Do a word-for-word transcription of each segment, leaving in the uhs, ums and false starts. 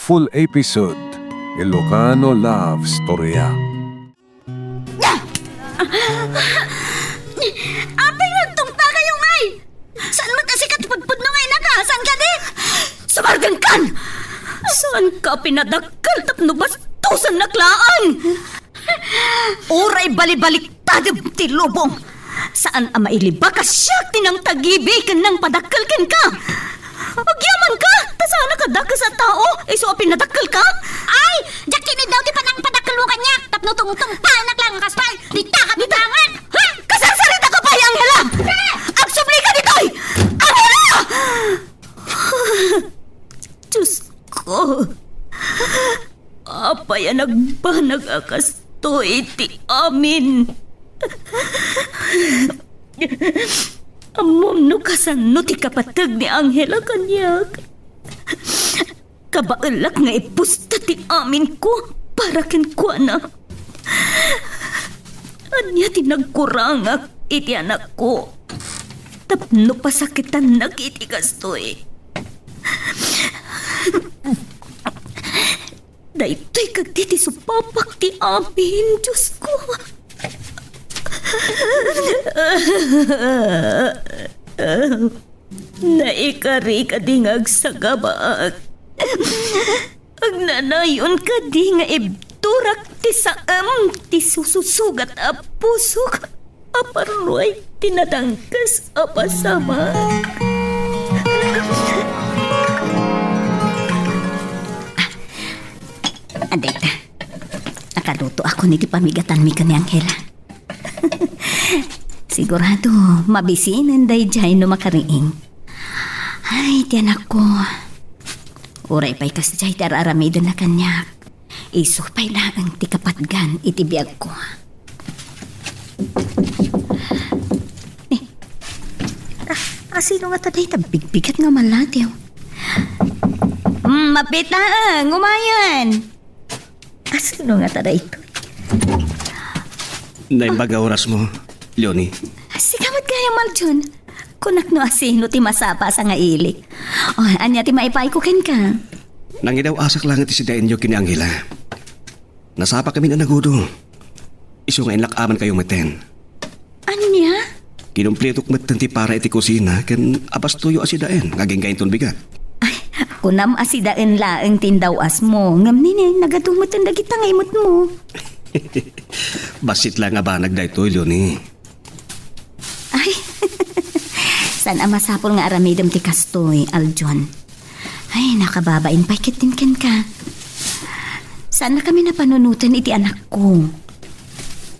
Full episode, Ilocano Love Storya. Apay nga agtungpakayo, ngay? Saan met a sika ti pudpudno nga inaka? Saan kadi? Sumargengkan! Saanka pinadakkel tapno bastosennak laeng? Uray balibaliktadem ti lubong. Saan a mailibak a siak ti nangtagibi ken nangpadakkel kenka. Agyamanka, ta saanak a dakes a tao, isu a pinadakkelka? Ay, diak ket ni daw ti panangpadakkelmo kaniak, tapno tungtungpaennak laeng a kastoy, dita ka bitangan. Ha? Kasarsaritaka pay, Angela! Agsublika ditoy! Angela! Diyos ko. Apay a nagbanag a kastoy ti amin? Ammom no kasano ti kapateg ni Angela kaniak? Kabaelak nga ipusta ti aminko para kenkuana. Ania ti nagkurangak iti anakko tapno pasakitannak iti kastoy? Daytoy kadi ti supapak ti amin, Diosko. Naikari kadi nga agsagabaak. Agnanayon kadi nga ibturak ti saem ti sususugat a pusok a parruay ti nadangkes a pasamak. Adayta, nakalutoakon iti pamigatanmi ken ni Angela. Sigurado, mabisinen daydiay no makariing. Ay, ti anakko. Uray pay kasdiay ti ar-aramidenna kaniak. Isu pay laeng ti kapatgan iti biagko. Eh, a-, asino ngata dayta bigbigat nga malatiw? Mm, mapit laeng, umayen. Asino ngata daytoy? Naimbag a orasmo, Leonie. Sika met gayam, Aljon. Kunak no asino ti masapa a sangailik. O, ania ti maipayko kenka? Nangidaw-asak laeng ti sidaenyo ken ni Angela. Nasapakamin a nagudo. Isu nga inlak-amankayo metten. Ania? Kinumplitok metten ti para iti kusina ken abastoyo a sidaen nga agingga inton bigat. Ay, kunam a sidaen laeng ti indaw-asmo, ngem nini, nagadu metten dagita nga imetmo. Bassit laeng a banag daytoy, Leonie. Ay, saan a masapul nga aramidem ti kastoy, Aljon. Ay, nakababain pay ketdin kenka. Saannakami a panunoten iti anakko.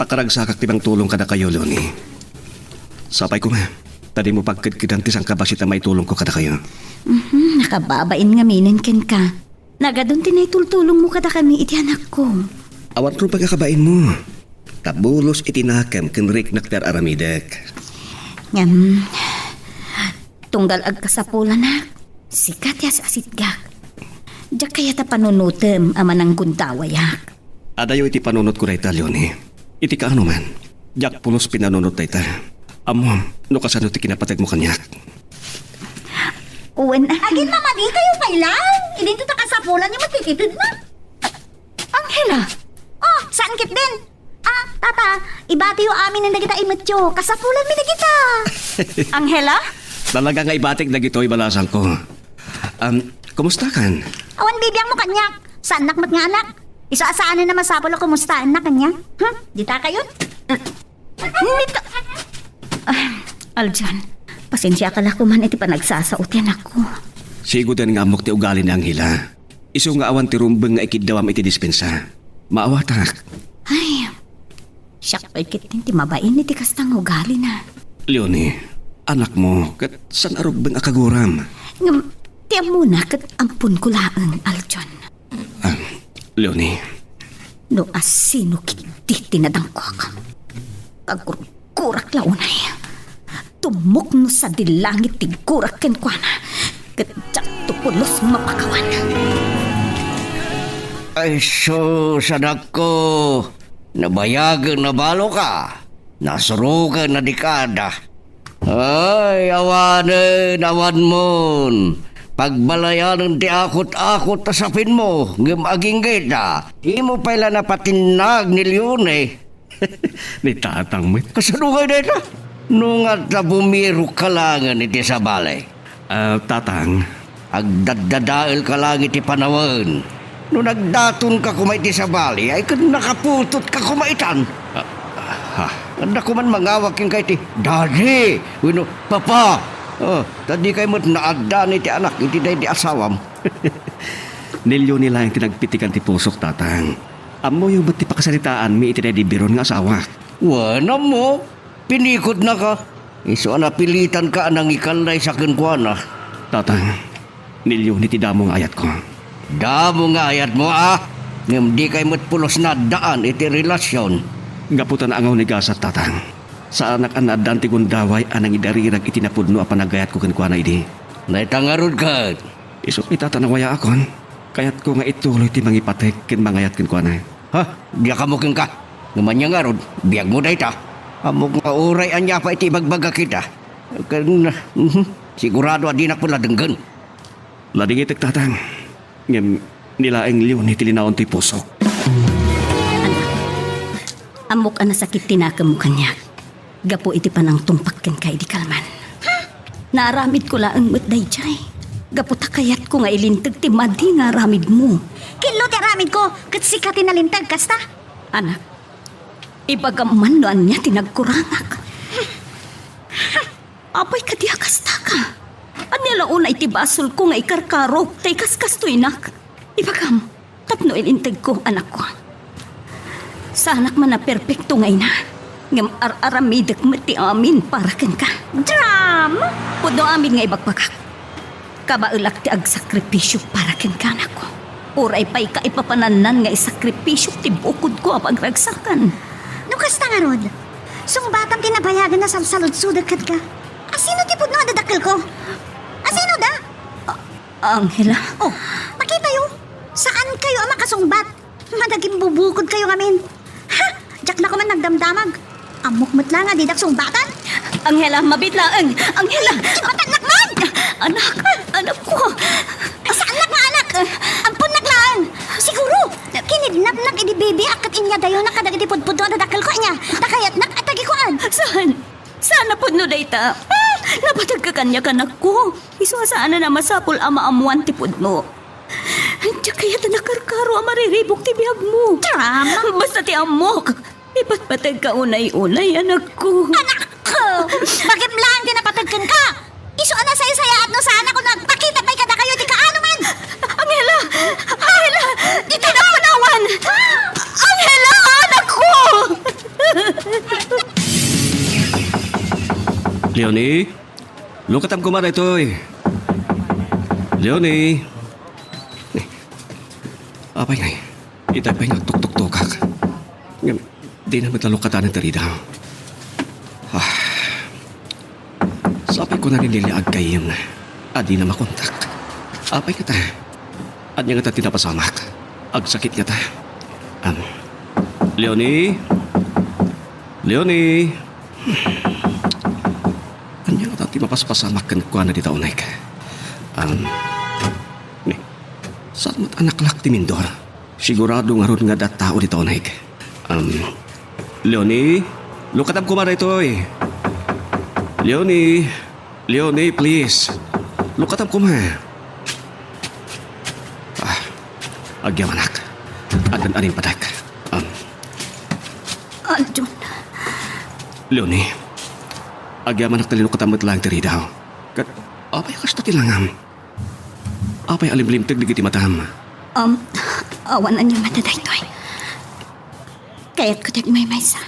Pakaragsakak ti mangtulong kadakayo, Leonie. Sapay koma, ta dimo pagkedkedan ti sangkabassit a maitulongko kadakayo. Mhm, nakababain ngaminen kenka. Nagadun ti naitultulongmo kadakami iti anakko. Awan rumbeng a kabainmo. Ta bulos iti nakem ken riknak ti ar-aramidek. Ngem, tunggal agkasapulanak, sika ti as-asitgak. Diak kayat a panunotem a mananggundawayak. Adayo iti panunotko dayta, Leonie. Iti kaano man, diak pulos pinanunot dayta. Ammom no kasano ti kinapategmo kaniak. Wen, ah. Agin mamadi kayo kay lang. Idinto ta kasapulan yung matititid na. Angela! Oh, saan ketdin? Ah, tata, ibatiyo amin ang dagita imetyo. Kasapulan mi dagita. Angela? Talaga nga ibatik dagitoy balasangko. Um, kumusta kan? Awan bibiang mo kaniak. Saannak met nga anak. Isu a saanen a masapul a kumustaennak kaniak. Hmm? Dita kayon? Nita-, ah, Aljan, pasensiaka la koman iti panagsasao ti anakko. Siguden nga ammok ti ugali ni Angela. Isu nga awan ti rumbeng nga ikiddawam iti dispensa. Maawatak. Ay, siak pay ketdin ti mabain iti kasta nga ugalina. Leonie, anakmo, ket saan a rumbeng a kaguram. Ngem, ti ammona ket amponko laeng, Aljon. Ah, Leonie. No asino ketdi ti nadangkuak, kagurgurak la unay. Tumukno sadi langit ti gurak kenkuana, ket diakto pulos mapakawan. Ay, sus, anakko, nabayagen a baloka, nasuroken a dekada. Ay, awanen, awanmon. Pagbalayanen ti akot-akot a sapinmo, ngem agingga ita, dimo pay la napatinnag ni Leone. Ni tatang met. Kasano ngay dayta? No nga ta bumirok ka laengen iti sabali. Ah, tatang. Agdaddadael ka laeng iti panawen. No nagdaton ka koma iti sabali, ay ket nakaputot ka koma itan. Ah, ah, ha. Adda koman mangawag kenka iti "Daddy" wenno "Papa." Oh, ta dikay met naaddan iti anak iti daydi asawam. Ni Leone laeng ti nagpitigan ti pusok, tatang. Ammoyo met ti pakasalitaanmi iti daydi biron nga asawak. Wen, ammo, pinikodnaka. Isu a napilitanka a nangikallay sa kenkuana. Tatang, ni Leone ti damo nga ayatko. Damo nga ayatmo, a? Ngem dikay met pulos naaddaan iti relasion. Gapu ta naangaw ni gasat, tatang. Saanak a naaddaan ti gundaway a nangidarirag iti napudno a panagayatko kenkuana idi. Dayta ngarud ket. Isu ita ta nawayaakon, kayatko nga ituloy ti mangipateg ken mangayat kenkuana. Ha? Diak ammo kenka. Ngem ania ngarud, biagmo dayta. Ammok nga uray ania pay ti ibagbagak ita. Ken, mhm, sigurado a dinak pay la denggen. Ladingitek, tatang. Ngem ni laeng Leone ti linaon ti pusok. Anak, ammok a nasakit ti nakemmo kaniak gapu iti panangtungpak kenka idi kalman. Naaramidko laeng met daydiay. Gapu ta kayatko nga ilinteg ti madi nga aramidmo. Kello ti aramidko, ket sika ti nalinteg kasta. Anak, ibagam man no ania ti nagkurangak. Apay kadi a kastaka? Ania la unay ti basolko nga ikarkarok ta ikaskastoynak? Ibagam, tapno ilintegko, anakko. Saanak man a perpekto nga ina, ngem ar-aramidek met ti amin para kenka. Dram! Pudno amin nga ibagbagak. Kabaelak ti agsakripisio para kenka, anakko. Uray pay ka ipapanannan nga isakripisio ti bukodko a pagragsakan. No kasta ngarud, sungbatam ti nabayagen a salsaludsodek kenka. Asino ti pudno a dadakkelko? Asino da? A-, Angela? Oh, makitayo. Saan kayo a makasungbat? Madagimbubukod kayo ngamin. Ha? Diak la koman nagdamdamag. Ammok met la nga didak sungbatan. Angela, mabiit laeng. Angela! Ipatannak man! Anak, anak ko. Saannak nga anak? Amponnak laeng. Siguro, kinidnapnak idi baby ak ket inyadayonak kadagiti pudpudno a dadakkelko, ania? Ta kayatnak a tagikuan. Saan? Saan a pudno dayta? Ah, napategka kaniak, anakko. Isu a saanen a masapul a maammoan ti pudno. Diak kayat a nakarkaro a mariribuk ti biagmo. Drama! Basta ti ammok, ipatpategka unay-unay, anakko. Anakko! Bagim laeng ti napateg kenka! Isu a nasaysayaat no saanak a nagpakita pay kadakayo ti kaanoman! Angela! Angela! Ditoy na panawan! Angela, anakko! Leonie? Lukatam koma daytoy. Leonie. Apay ngay, itay pay nga agtuktokak. Ngem, dina met la lukatanen ti ridaw. Ah. Sapay kuna ni Nelia aggayyemna a dina makontak. Apay ngata? Ania ngata ti napasamak? Agsakit ngata? Am. Leonie? Leonie? Ania ngata ti mapaspasamak kenkuana dita uneg? Am. Ni, saan met a naklak ti mindor? Sigurado ngarud nga adda tao dita uneg. Am, Leonie, lukatam koma daytoy. Leonie, Leonie, please. Lukatam koma. Ah, agyamanak. Addan arimpadak. Am. Aljon. Leonie, agyamanak ta linukatam met laeng ti ridaw. Ket, apay a kasta ti langam? Apay a limlimteg dagiti matam? Um, awan aniaman a daytoy. Kayatko ti agmaymaysa.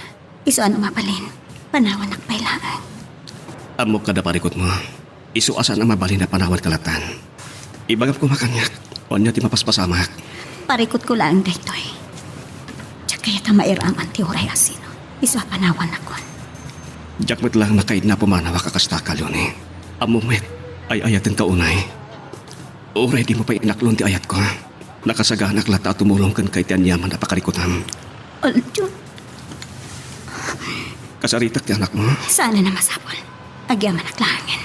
Isu a no mabalin, panawanak pay laeng. Ammok kada parikutmo. Isu a saan a mabalin a panawanka lattan. Ibagam koma kaniak, ania ti mapaspasamak? Parikutko laeng daytoy. Diak kayat a mairaman ti uray asino. Isu a panawanakon. Diak met laeng makaidna a pumanawak a kastaka, Leonie. Ammom met, ay-ayatenka unay. Uray dimo pay inaklon ti ayatko, nakasaganak latta a tumulong kenka iti aniaman a pakarikutam. Aljon. Kasaritak ti anakmo? Saan a masapul. Agyamanak laengen.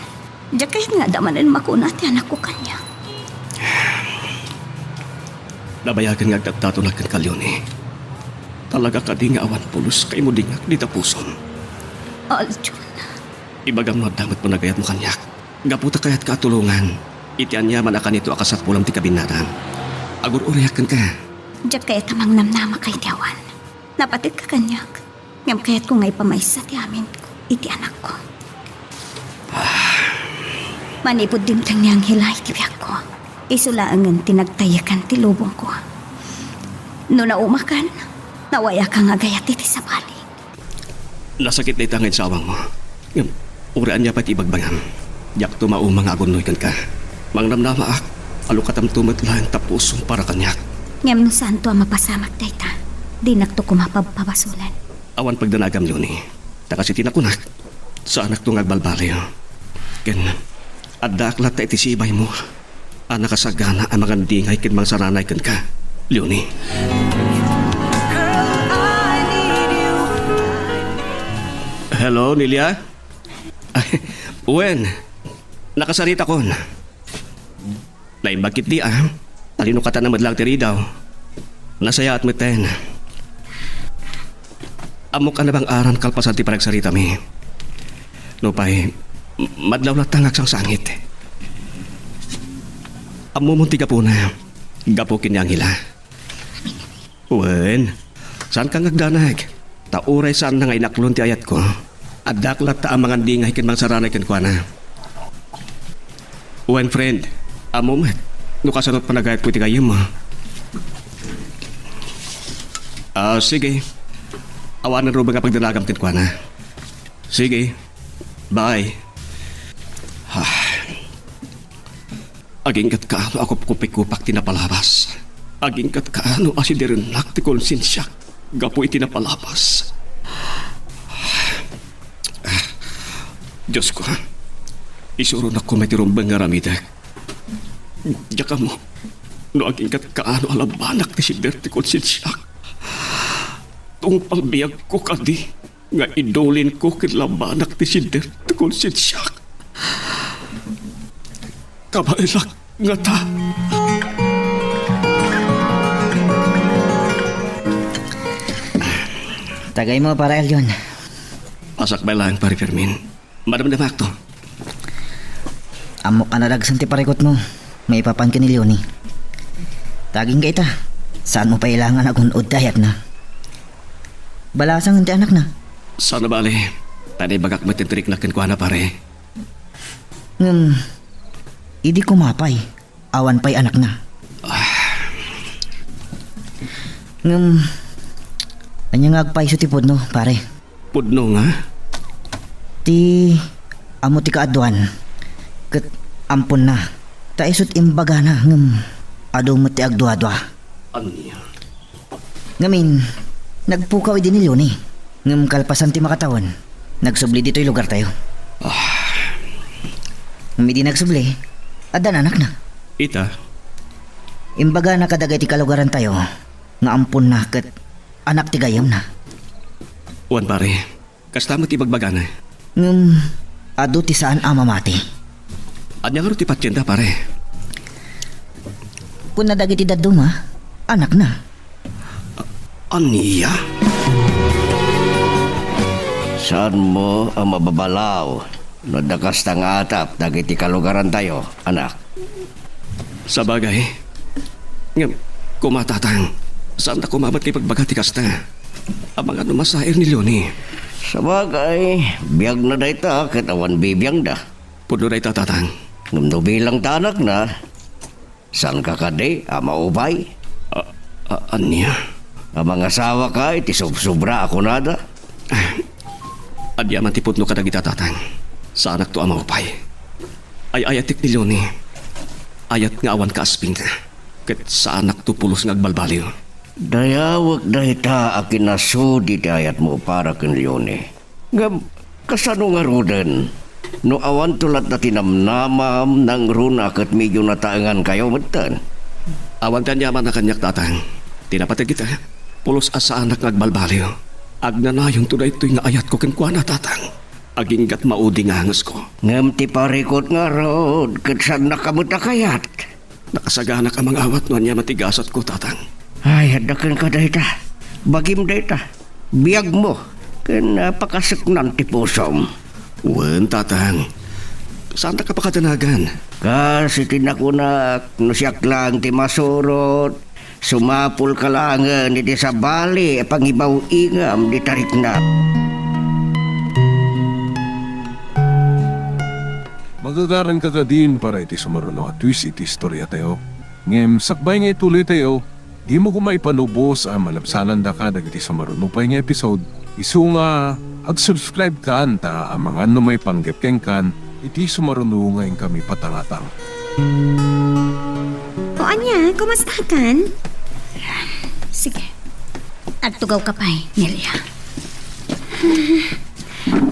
Diak kayat nga adda manen makuna ti anakko kaniak. Nabayagen nga agdatdatonak kenka, Leonie. Talaga kadi nga awan pulos kaimudingak dita pusom? Aljon. Ibagam no adda met panagayatmo kaniak. Gapu ta kayatka a tulongan iti aniaman a kanito a kasapulem ti kabinnatan. Agur-uriak kenka. Diak kayat a mangnamnamaka iti awan. Napategka kaniak. Ngem kayatko nga ipamaysa ti amin iti anakko. Manipud dimteng ni Angela iti biagko, isu laengen ti nagtayekan ti lubongko. No naumakan, nawayakan nga agayat iti sabali. Nasakit dayta nga insawangmo. Ngem, uray ania pay ti ibagbagam, diakto mauma nga agunnoy kenka. Mangnamnamaak, alukatamto met laeng ta pusom para kaniak. Ngem no saanto a mapasamak dayta, dinakto koma pabpabasolen. Awan pagdanagam, Leonie. Ta kas iti nakunak, saanakto nga agbalbaliw. Ken, addaak latta iti sibaymo a nakasagana a mangandingay ken mangsaranay kenka, Leonie. Hello, Nelia? Ay, wen, nakasaritakon. Naimbag ketdi a. Talinukatan met laeng ti ridaw. Nasayaat metten. Ammok a nabang-aran kalpasan ti panagsaritami. Nupay, m-, madlaw latta nga agsangsangit. Ammomon ti gapuna. Gapu ken ni Angela. Wen, saanka nga agdanag. Ta uray saanna nga inaklon ti ayatko, addaak latta a mangandingay ken mangsaranay kenkuana. Wen, friend, ammom met no kasano ti panagayatko iti gayyemmo. Ah, sige. Awanen ruben nga pagdanagam kenkuana. Sige. Bye. Ah. Aginggat kaano a kupkupikupak ti napalabas. Aginggat kaano a sidirennak ti konsensiak gapu iti napalabas. Diosko, isuronak koma iti rumbeng nga aramidek. Diak ammo no aginggat kaano a labanak ti sider ti konsensiak. Tungpal biagko kadi nga idulinko ket labanak ti sider ti konsensiak. Kabaelak ngata. Tagaymo, Pare Aljon. Pasakbay laeng, Pare Fermin. Madamdamakto. Ammok a nadagsen ti parikutmo maipapan ken ni Leonie. Tagingga ita, saanmo pay la nga agun-od ti ayatna. Balasangen ti anakna. Saan a bale, ta naibagak met ti riknak kenkuana, pare. Ngem, idi koma pay, awan pay anakna. Ngem, ania nga agpayso ti pudno, pare? Pudno nga? Ti ammo ti kaaduan, ket amponna. Ta isut' imbagana, ngem adu met ti agduadua. Ania? Ngamin, nagpukaw idi ni Leonie. Ngem kalpasan ti makatawen, nagsubli ditoy lugartayo. Ah. Ngem idi nagsubli, addan anakna. Ita? Imbagana kadagiti kalugarantayo nga amponna ket anak ti gayyemna. Wen, pare. Kasta met ti ibagbagana. Ngem, adu ti saan a mamati. Ania ngarud ti patienda, pare? Kunna dagiti dadduma, anakna. A-, ania? Saanmo a mababalaw no adda kasta nga atap dagiti kalugarantayo, anak? Sabagay. Ngem, koma, Tatang, saanta koma met nga ipagbaga ti kasta. Amangan no masair ni Leonie. Sabagay, biagna dayta ket awan bibiangda. Pudno dayta, Tatang. Ngem no bilang ta anakna, saanka kadi a maupay? A-, a-, ania? A mangasawaka iti sobsobra a kunada? Ania man ti pudno kadagita, Tatang. Saanakto a maupay. Ay-ayatek ni Leonie. Ayat nga awan kaaspingna. Ket saanakto pulos nga agbalbaliw. Dayawek dayta a kinasudi ti ayatmo para ken Leonie. Ngem, kasano ngaruden no awanto latta ti namnamam nangruna ket medio nataengankayo metten? Awan ti aniamanna kaniak, Tatang. Ti napateg ita, pulos a saanak nga agbalbaliw. Agnanayonto daytoy nga ayatko kenkuana, Tatang. Aginggat maudi nga angesko. Ngem ti parikut ngarud, ket saannaka met a kayat. Nakasaganak a mangawat no ania matigasatko, Tatang. Ay, adda kenka dayta. Bagim dayta. Biagmo. Ken, ah, pakaseknan ti pusom. Wen, Tatang. Saantak a pakadanagan? Kas iti nakunak, no siak laeng ti masurot, sumapulka laengen iti sabali a pangibaw-ingam ti tariknak. Magagaranka kadin para iti sumaruno a twist iti istoriatayo. Ngem sakbay nga ituloytayo, dimo koma ipanubos a malabsanandaka dagiti sumaruno pay nga episode. Isu nga ag-subscribe kan ta amangan no maipanggep kenkan iti sumaruno nga inkami patangatang. O ania, kumusta kan? Sige. Agtugaw ka pay, Nelia.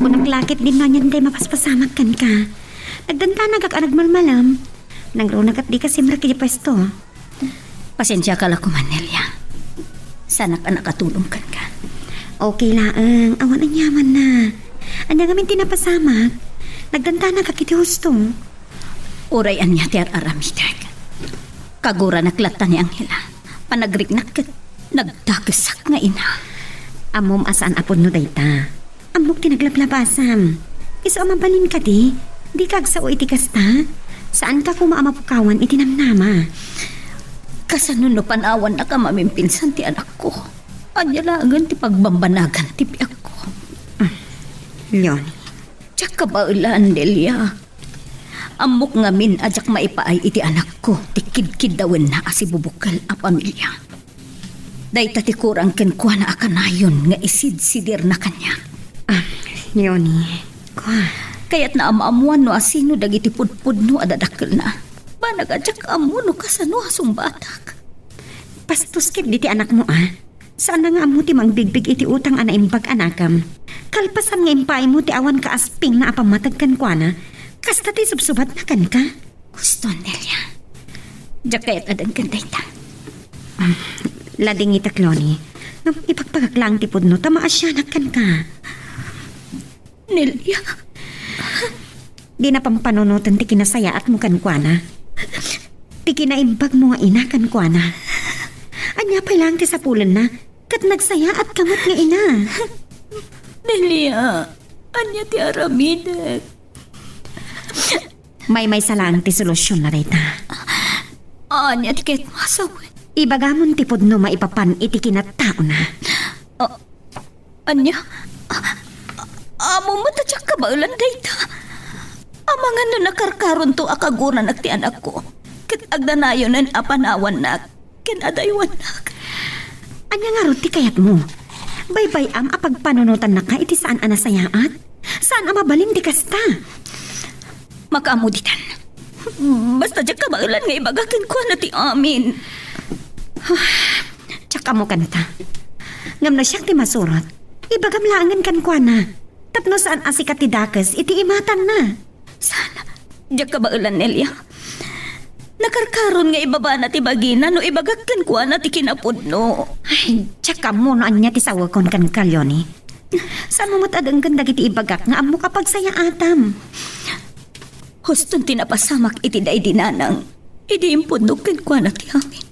Kunak lakit din no anian tay mapaspasamak kenka. Nagdandanagak a nagmalmalam. Nangruna ket dika simrek iti puesto. Pasensiaka la koman, Nelia. Saanak a nakatulong kenka. Okay laeng, awan aniamanna. Ania ngamin ti napasamak? Nagdandanagak iti husto. Uray ania ti ar-aramidek, kaguranak latta ni Angela. Panagriknak ket nagdakesak nga ina. Ammom a saan a pudno dayta. Ammok ti naglablabasam. Isu a mabalin kadi, dika agsao iti kasta. Saanka koma a mapukawan iti namnama. Kasano no panawannaka mamimpinsan ti anakko? Ania laengen ti pagbambanagan ti biagko? Leonie. Diak kabaelan, Delia. Ammok ngamin a diak maipaay iti anakko ti kidkiddawenna a sibubukel a pamilia. Dayta ti kurang kenkuana a kanayon nga isidsidirna kaniak. Ah, Leonie, kua. Kayatna a maammuan no asino dagiti pudpudno a dadakkelna. Banag a diak ammo no kasano a sungbatak. Bastos ketdi ti anakmo, a. Saanna nga ammo ti mangbigbig iti utang a naimbag a nakem. Kalpasan nga impaaymo ti awan kaaspingna a pammateg kenkuana, kasta ti subsubatna kenka. Husto, Nelia. Diak kayat a denggen dayta. Ah, ladingitek, Leonie. Ngem ipagpagak laeng ti pudno ta maasianak kenka. Nelia. Dina pampanunoten ti kinasayaatmo kenkuana. Ti kinaimbagmo nga ina kenkuana. Ania pay laeng ti sapulenna, ket nagsayaatka met nga ina. Nelia, ania ti aramidek? Maymaysa laeng ti solusionna dayta. Ania ti kayatmo a sawen? Ibagamon ti pudno maipapan iti kinattaona. Ah, ania? Ammom met a diak kabaelan dayta. Amangan no nakarkaronto a kaguranak ti anakko, ket agdanayonen a panawannak ken adaywannak. Ania ngarud ti kayatmo? Baybay-am a pagpanunotannaka iti saan a nasayaat? Saan a mabalin ti kasta? Makaammo ditan. Basta diak kabaelan nga ibagak kenkuana ti amin. Diak ammo kanta. Ngem no siak ti masurot, ibagam laengen kenkuana. Tapno saan a sika ti dakes iti imatanna. Saan? Diak kabaelan, Nelia. Nakarkaron nga ibabana ti bagina no ibagak kenkuana ti kinapudno. Ay, diak ammo no ania ti sawekon kenka, Leonie. Saanmo met a denggen dagiti ibagak nga ammok a pagsayaatam. Huston ti napasamak iti daydi nanang idi impudno kenkuana ti amin.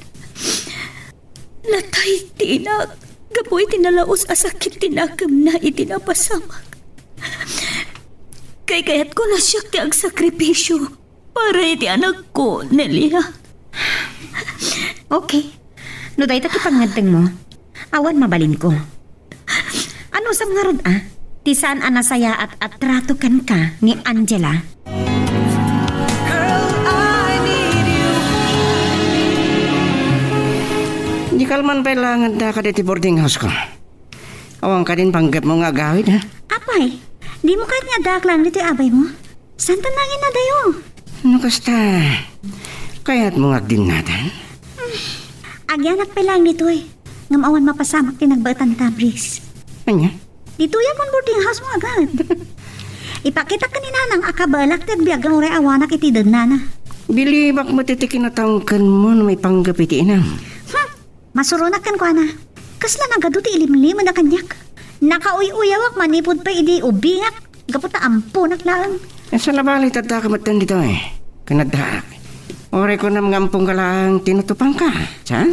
Natay ti inak gapu iti nalaus a sakit ti nakemna iti napasamak. Kaykayatko no siak ti agsakripisio para iti anakko, Nelia. Okay. No dayta ti pangngeddengmo, awan mabalinko. Anusam ngarud a ti saan a nasayaat a trato kenka ni Angela? Girl, I need you. Di kalman pay laeng adda kaditi boarding house ko. Awan kadin panggepmo nga agawid, ha? Apay, dimo kayat nga addaak laeng ditoy abaymo? Saan ta nangin adayo? No kasta, kayatmo nga agdinnatan? Agyanak pay laeng ditoy. Ngem awan mapasamak ti nagbaetan ta, Bris. Ania? Ditoy amon boarding house mo agad. Ipakitak ken ni Nanang a kabaelak ti agbiag ken uray awanak iti dennana. Bilibak met iti kinatangkenmo no maipanggep iti inam. Hmm. Masuronak kenkuana. Kasla nagadu ti ilimlimed a kaniak. Nakauy-uyawak manipud pay idi ubingak gapu ta amponak laeng. Esa la bale ta addaka metten ditoy. Ken addaak. Uray kunam nga ampon ka laeng tinutupangka, saan?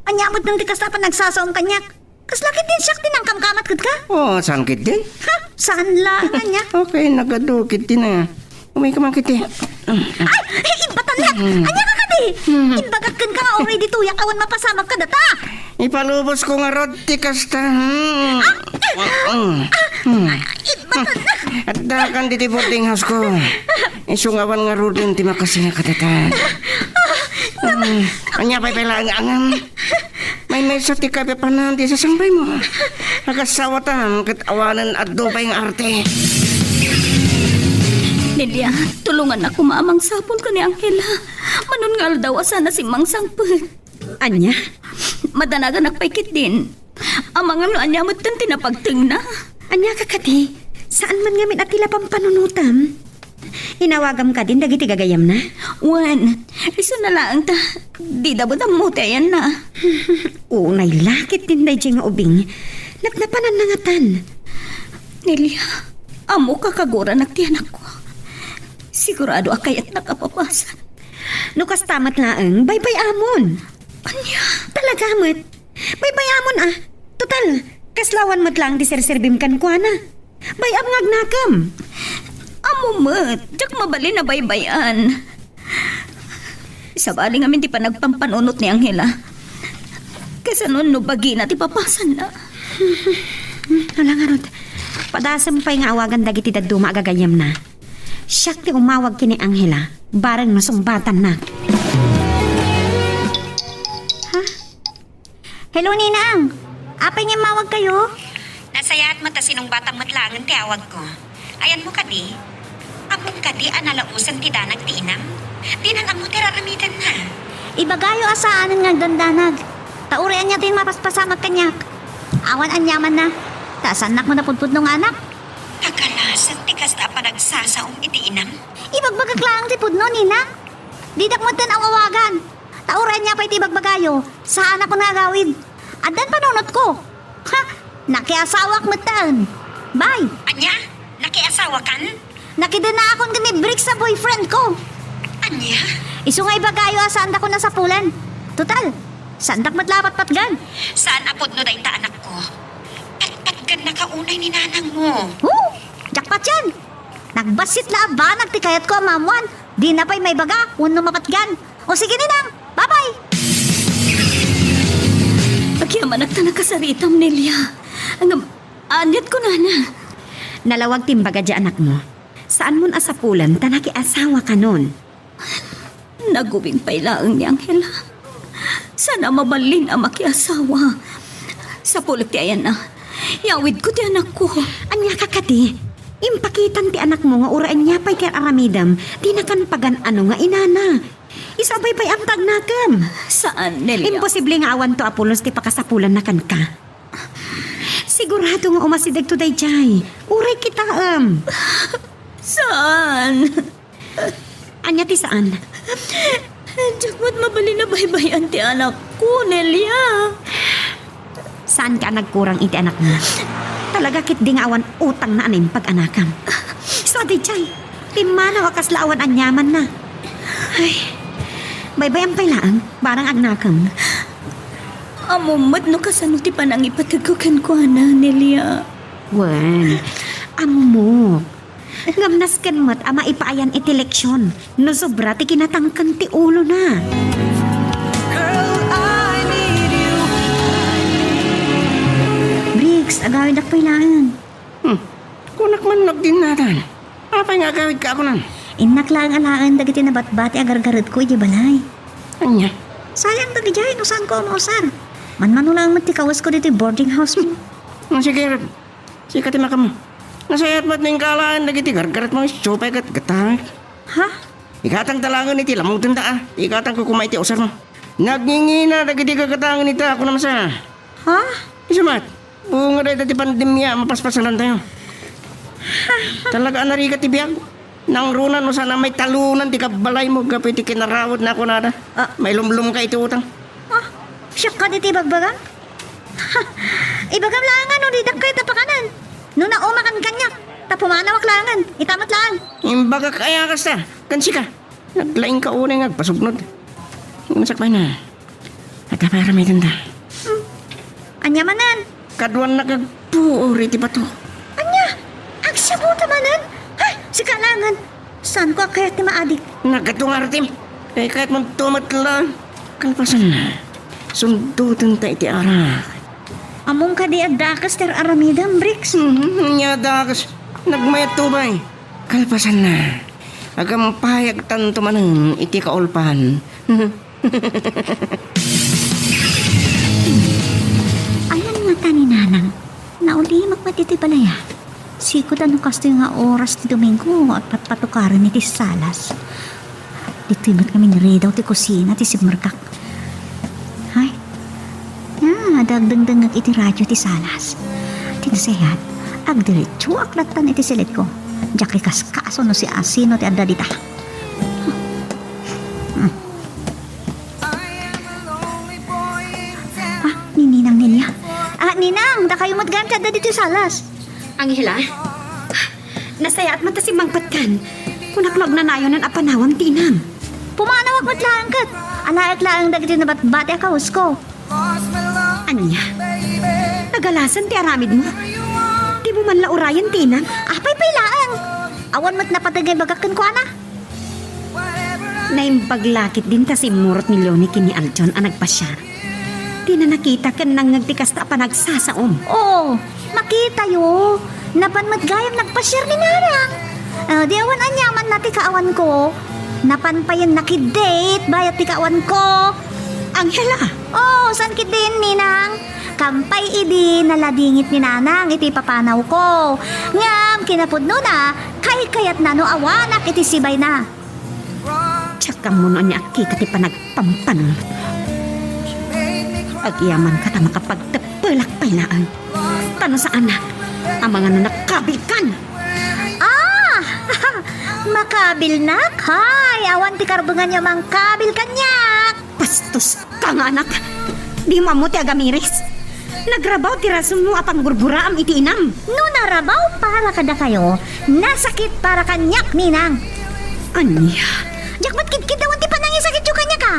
Ania met ti kasta a panagsasaom kaniak? Kasla ketdin siak ti nangkamkamat kenka? Oo, saan ketdin? Ha? Saan laeng ania? Okay, nagadu ketdin a. Umayka man ketdi. Ay! Eh, imbatan na! Hmm. Ania ka kadi? Hmm. Imbagak kenka nga uray ditoyak awan mapasamak kadata! Ipalubos ko ngarud ti kasta. Hmm. Ah! Hmm. Ah! Hmm. Imbatan na! Addakan ditoy boarding house ko. Isu nga awan ngaruden ti makasina kadata. Ah! Hmm. Ania pay pay laeng nga angam? Maymaysa ti kapapanan ti sasangbaymo. Agasawatan ket awanen adu pay nga arte. Nelia, tulongannak koma a mangsapul ken ni Angela. Manon nga aldaw a saan a simmangsangpet. Ania? Madanaganak pay ketdin. Amangan no ania metten ti napagtengna. Ania ka kadi? Saan man ngamin a ti la pampanunotam? Inawagam kadin dagiti gagayyemna? Wen, isuna laeng ta dida met ammo ti ayanna. Unay la ketdin daydiay nga ubing. Napnapananna ngatan. Nelia, ammok a kaguranak ti anakko. Sigurado a kayatnak a papasan. No kasta met laeng, baybay-amon. Ania? Talaga met. Baybay-amon a. Total, kasla awan met laeng ti serserbim kenkuana. Bay-am nga agnakem. Ammo met, diak mabalin a baybay-an. Sabali ngamin ti panagpampanunot ni Angela. Kasano no bagina ti papasanna? Ala ngarud, padasem pay nga awagan dagiti dadduma a gagayyemna. Siak ti umawag ken ni Angela, bareng no sungbatannak. Ha? Hello, Ninang! Apay nga immawagkayo? Nasayaat met a sinungbatam met laengen ti awagko. Ayanmo kadi? Ammom kadi a nalaosen ti danag ti inam? Dinan ammo ti raramidenna. Ibagayo a saanen nga agdandanag. Ta uray ania ti mapaspasamak kaniak. Awan aniamanna. Ta saannak met a pudpudno nga anak. Tagalasat ti kasta a panagsasaom iti inam. Ibagbagak laeng ti pudno, Ninang. Didak metten awawagan. Ta uray ania pay ti ibagbagayo, saanak nga agawid. Addan panunotko. Ha? Nakiasawak metten. Bye. Ania? Nakiasawakan? Nakidennaakon ken ni Briggs a boyfriendko. Ania? Isu nga ibagayo a saandakon a sapulen. Total, saandak met la a patpatgan. Saan a pudno dayta, anakko? Patpatgannaka unay ni nanangmo. Oh, jackpot yan! Nagbassit la a banag ti kayatko a maammoan. Dina pay maibaga wenno mapatgan. O sige, Ninang, bye-bye! Agyamanak ta nakasaritam, Nelia. Ngem, aniat kunana? Nalawag ti imbaga diay anakmo. Saanmon a sapulen ta nakiasawakanon. Nagubing pay laeng ni Angela. Saan a mabalin a makiasawa. Sapulek ti ayanna. Yawidko ti anakko. Ania ka kadi? Impakitam ti anakmo nga uray ania pay ti ar-aramidem, dinakan pagan-ano nga inana. Isu a baybay-am ta agnakem. Saan, Nelia? Imposible nga awanto a pulos ti pakasapulanna kenka. Sigurado nga umasidegto daydiay. Uray kitaem. Saan? Ania ti saan? Diak met mabalin a baybay-an ti anakko, Nelia. Saanka a nagkurang iti anakmo. Talaga ketdi nga awan utangna a naimpag-anakam. Isu a daydiay, pimmanaw a kasla awan aniamanna. Ay, baybay-am pay laeng, barang agnakem. Ammom met no kasano ti panangipategko kenkuana, Nelia. Wen, ammok. Ngem nasken met a maipaayan iti leksion no sobra ti kinatangken ti ulona. Girl, I need you. Briggs, agawidak pay laeng. Hmm. Kunak man no agdinnatan. Apay nga agawidka a kunan? Innak laeng alaen dagiti nabatbati a gargaretko idiay balay. Ania? Sayang dagidiay no saanko a mausar. Manmano laeng met ti kawesko ditoy boarding house mo. Hmm, sige, Rod. Sika ti makammo. Nasayaat met no inka alaen dagiti gargaretmo, isu pay ket gatangek. Ha? Igatangta laengen iti lamutenda a. Igatangko koma iti usarmo. Nagngingina dagiti gagatangen ita, kunam sa. Ha? Isu met, bunga dayta ti pandemia a mapaspasalantayo. Talaga a narigat ti biag. Nangruna no saan a maitalonan ti kabbalaymo gapu iti kinarawod na kunada. Ah. Mailumlumka iti utang. Ah, siak kadi ti ibagbagam? Ibagam laengen no didak kayat a pakanen. No naumakan kaniak, ta pumanawak laengen, ita met laeng. Imbagak aya kasta, ken sika. Naglaingka unay nga agpasugnod. Nasakbay na. Adda pay aramidenda. Hmm. Ania manen? Kaduannak agpuor iti bato. Ania? Agsibuta manen? Ay, sika laengen. Saanko a kayat ti maadik. Nagadu nga aratim. Eh, kayatmonto met la. Kalpasanna, sundotenta iti arak. Ammom kadi a dakes ti ar-aramidem, Bricks? Mhm, ania dakes? Nagmayat tubay. Kalpasanna, agampayagtanto manen iti kaulpan. Ayan ngata ni Nanang, naulimek met iti balay, a. Sika ta no kastoy nga oras ti Domingo, agpatpatukaren iti salas. Ditoy met ngamin ridaw ti kusina ti simmerkak. Ay, ah, adda agdengdengngeg iti radio ti salas. Ti nasayaat, agdiretsoak lattan iti silitko. Diak ikaskaso no siasino ti adda dita. Hmm. Ah, ni Ninang Nelia. Ah, Ninang, dakayo met gayam ti adda ditoy salas. Angela, nasayaat met ta simmangpetkan. Kunak no agnanayonan a panawam ti inam. Pumanawak met laeng ket alaek laeng dagiti nabatbati a kahusko. Ania? Nagalasen ti aramidmo? Dimo man la urayen ti inam? Apay pay laeng? Awan met napateg nga ibagak kenkuana. Naimbag la ketdin ta simmurot ni Leonie ken ni Aljon a nagpasiar. Dina nakita ken nangngeg ti kasta a panagsasaom. Oo, makitayo. Napan met gayam nagpasiar ni Nanang. Ah, di awan aniamanna ti kaawanko. Napan payen nakidate bayat ti kaawanko. Angela! Oo, saan ketdin, Ninang? Kampay idi naladingit ni Nanang iti papanawko. Ngem kinapudnona, kaykayatna no awanak iti sibayna. Diak ammo no ania a kita ti panagpampanunot. Agyamanka ta makapagteppelak pay laeng. Ta no saan, amangan no nakabilkan. Ah! Makabilnak? Hay, awan ti karbenganyo a mangkabil kaniak. Bastoska nga anak! Dimo ammo ti agamiris? Nagrabaw ti rasonmo a panggurguraam iti inam. No narabaw para kadakayo, nasakit para kaniak, Ninang. Ania? Diak met kidkiddawan ti panangisakityo kaniak, a.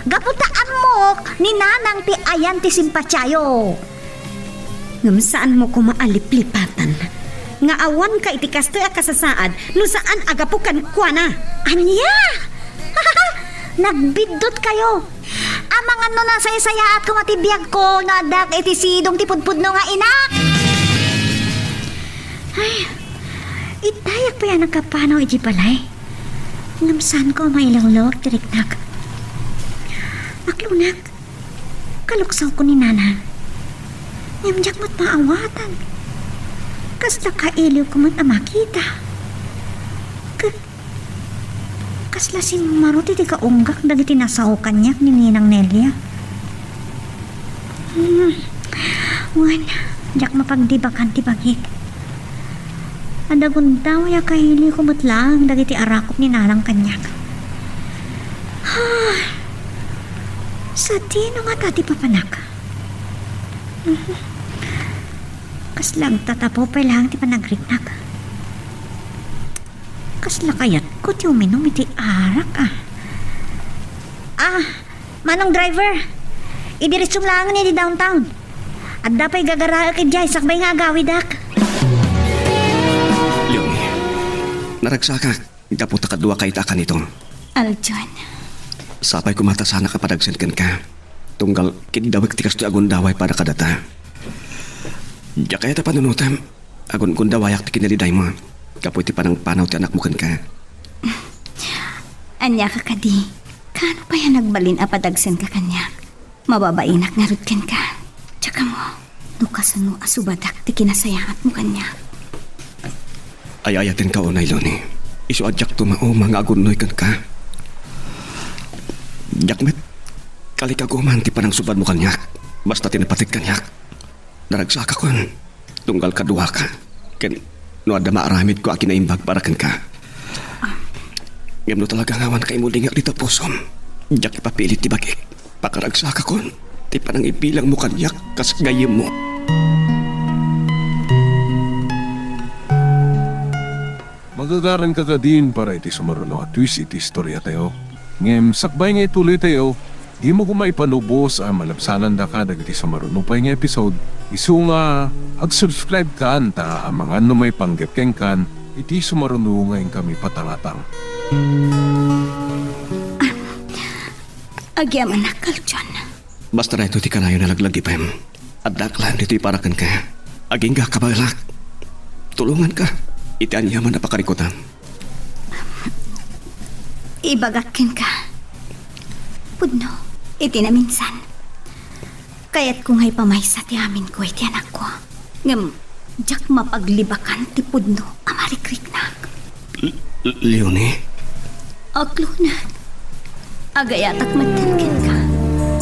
Gapu ta ammok ni Nanang ti ayan ti simpatiayo. Ngem saanmo koma a liplipatan nga awanka iti kastoy a kasasaad no saan a gapu kenkuana. Ania? Nagbiddutkayo. Amangan no nasaysayaat koma ti biagko no addaak iti sidong ti pudpudno nga inak. Ay, idayak pay a nakapanaw iti balay. Ngem saanko a mailawlawag ti riknak. Aklonak. Kaluksawko ni Nana. Ngem diak met maawatan. Kasla kailiwko met a makita. Ket kasla simmaro ti kaunggak dagiti nasao kaniak ni Ninang Nelia. Hmm. Wen, diak mapagdibakan ti bagik. Adda gundaway a kailiwko met laeng dagiti arakop ni Nanang kaniak. Ay, sadino ngata ti papanak? Mhm. Kasla agtatapaw pay laeng ti panagriknak. Kasla kayatko ti uminum iti arak, a. Ah, Manong driver, idiretsom laengen idi downtown. Adda pay gagaraek idiay sakbay nga agawidak. Leonie, naragsakak gapu ta kaduaka ita a kanito. Aljon. Sapay koma ta saanak a padagsen kenka. Tunggal kiddawek ti kastoy a gundaway para kadata. Diak kayat a panunotem. Agungundawayak ti kinalidaymo gapu iti panangpanaw ti anakmo kenka. Ania ka kadi? Kaano pay a nagbalin a padagsenka kaniak? Mababainak ngarud kenka. Diak ammo no kasano a subadak ti kinasayaatmo kaniak. Ay-ayatenka unay, Leonie. Isu a diak tumauma nga agunnoy kenka. Diak met kalikaguman ti panangsubadmo kaniak, basta ti napateg kaniak. Naragsakakon, tunggal kaduaka, ken no adda maaramidko a kinaimbag para kenka. Ngem no talaga nga awan kaimulingak dita pusom, diak ipapilit ti bagik. Pakaragsakakon ti panangibilangmo kaniak kas gayyemmo. Agaranka kadin para iti sumaruno a twist iti istoriatayo. Ngem sakbay nga ituloytayo, dimo koma ipanubos a malabsanandaka dagiti sumaruno pay nga episode, isu nga ag-subscribe kan ta amangan no maipanggep kenkan iti sumaruno nga inkami patangatang. Agyamanak, Aljon. Basta daytoy ti kanayon a laglagipem. Addaak laeng ditoy para kenka. Agingga a kabaelak. Tulonganka iti aniaman a pakarikutam. Ibagak kenka, pudno, iti naminsan, kayatko nga ipamaysa ti aminko iti anakko. Ngem diak mapaglibakan ti pudno a marikriknak. L-, L-, Leonie? Aklona. Agayatak metten kenka.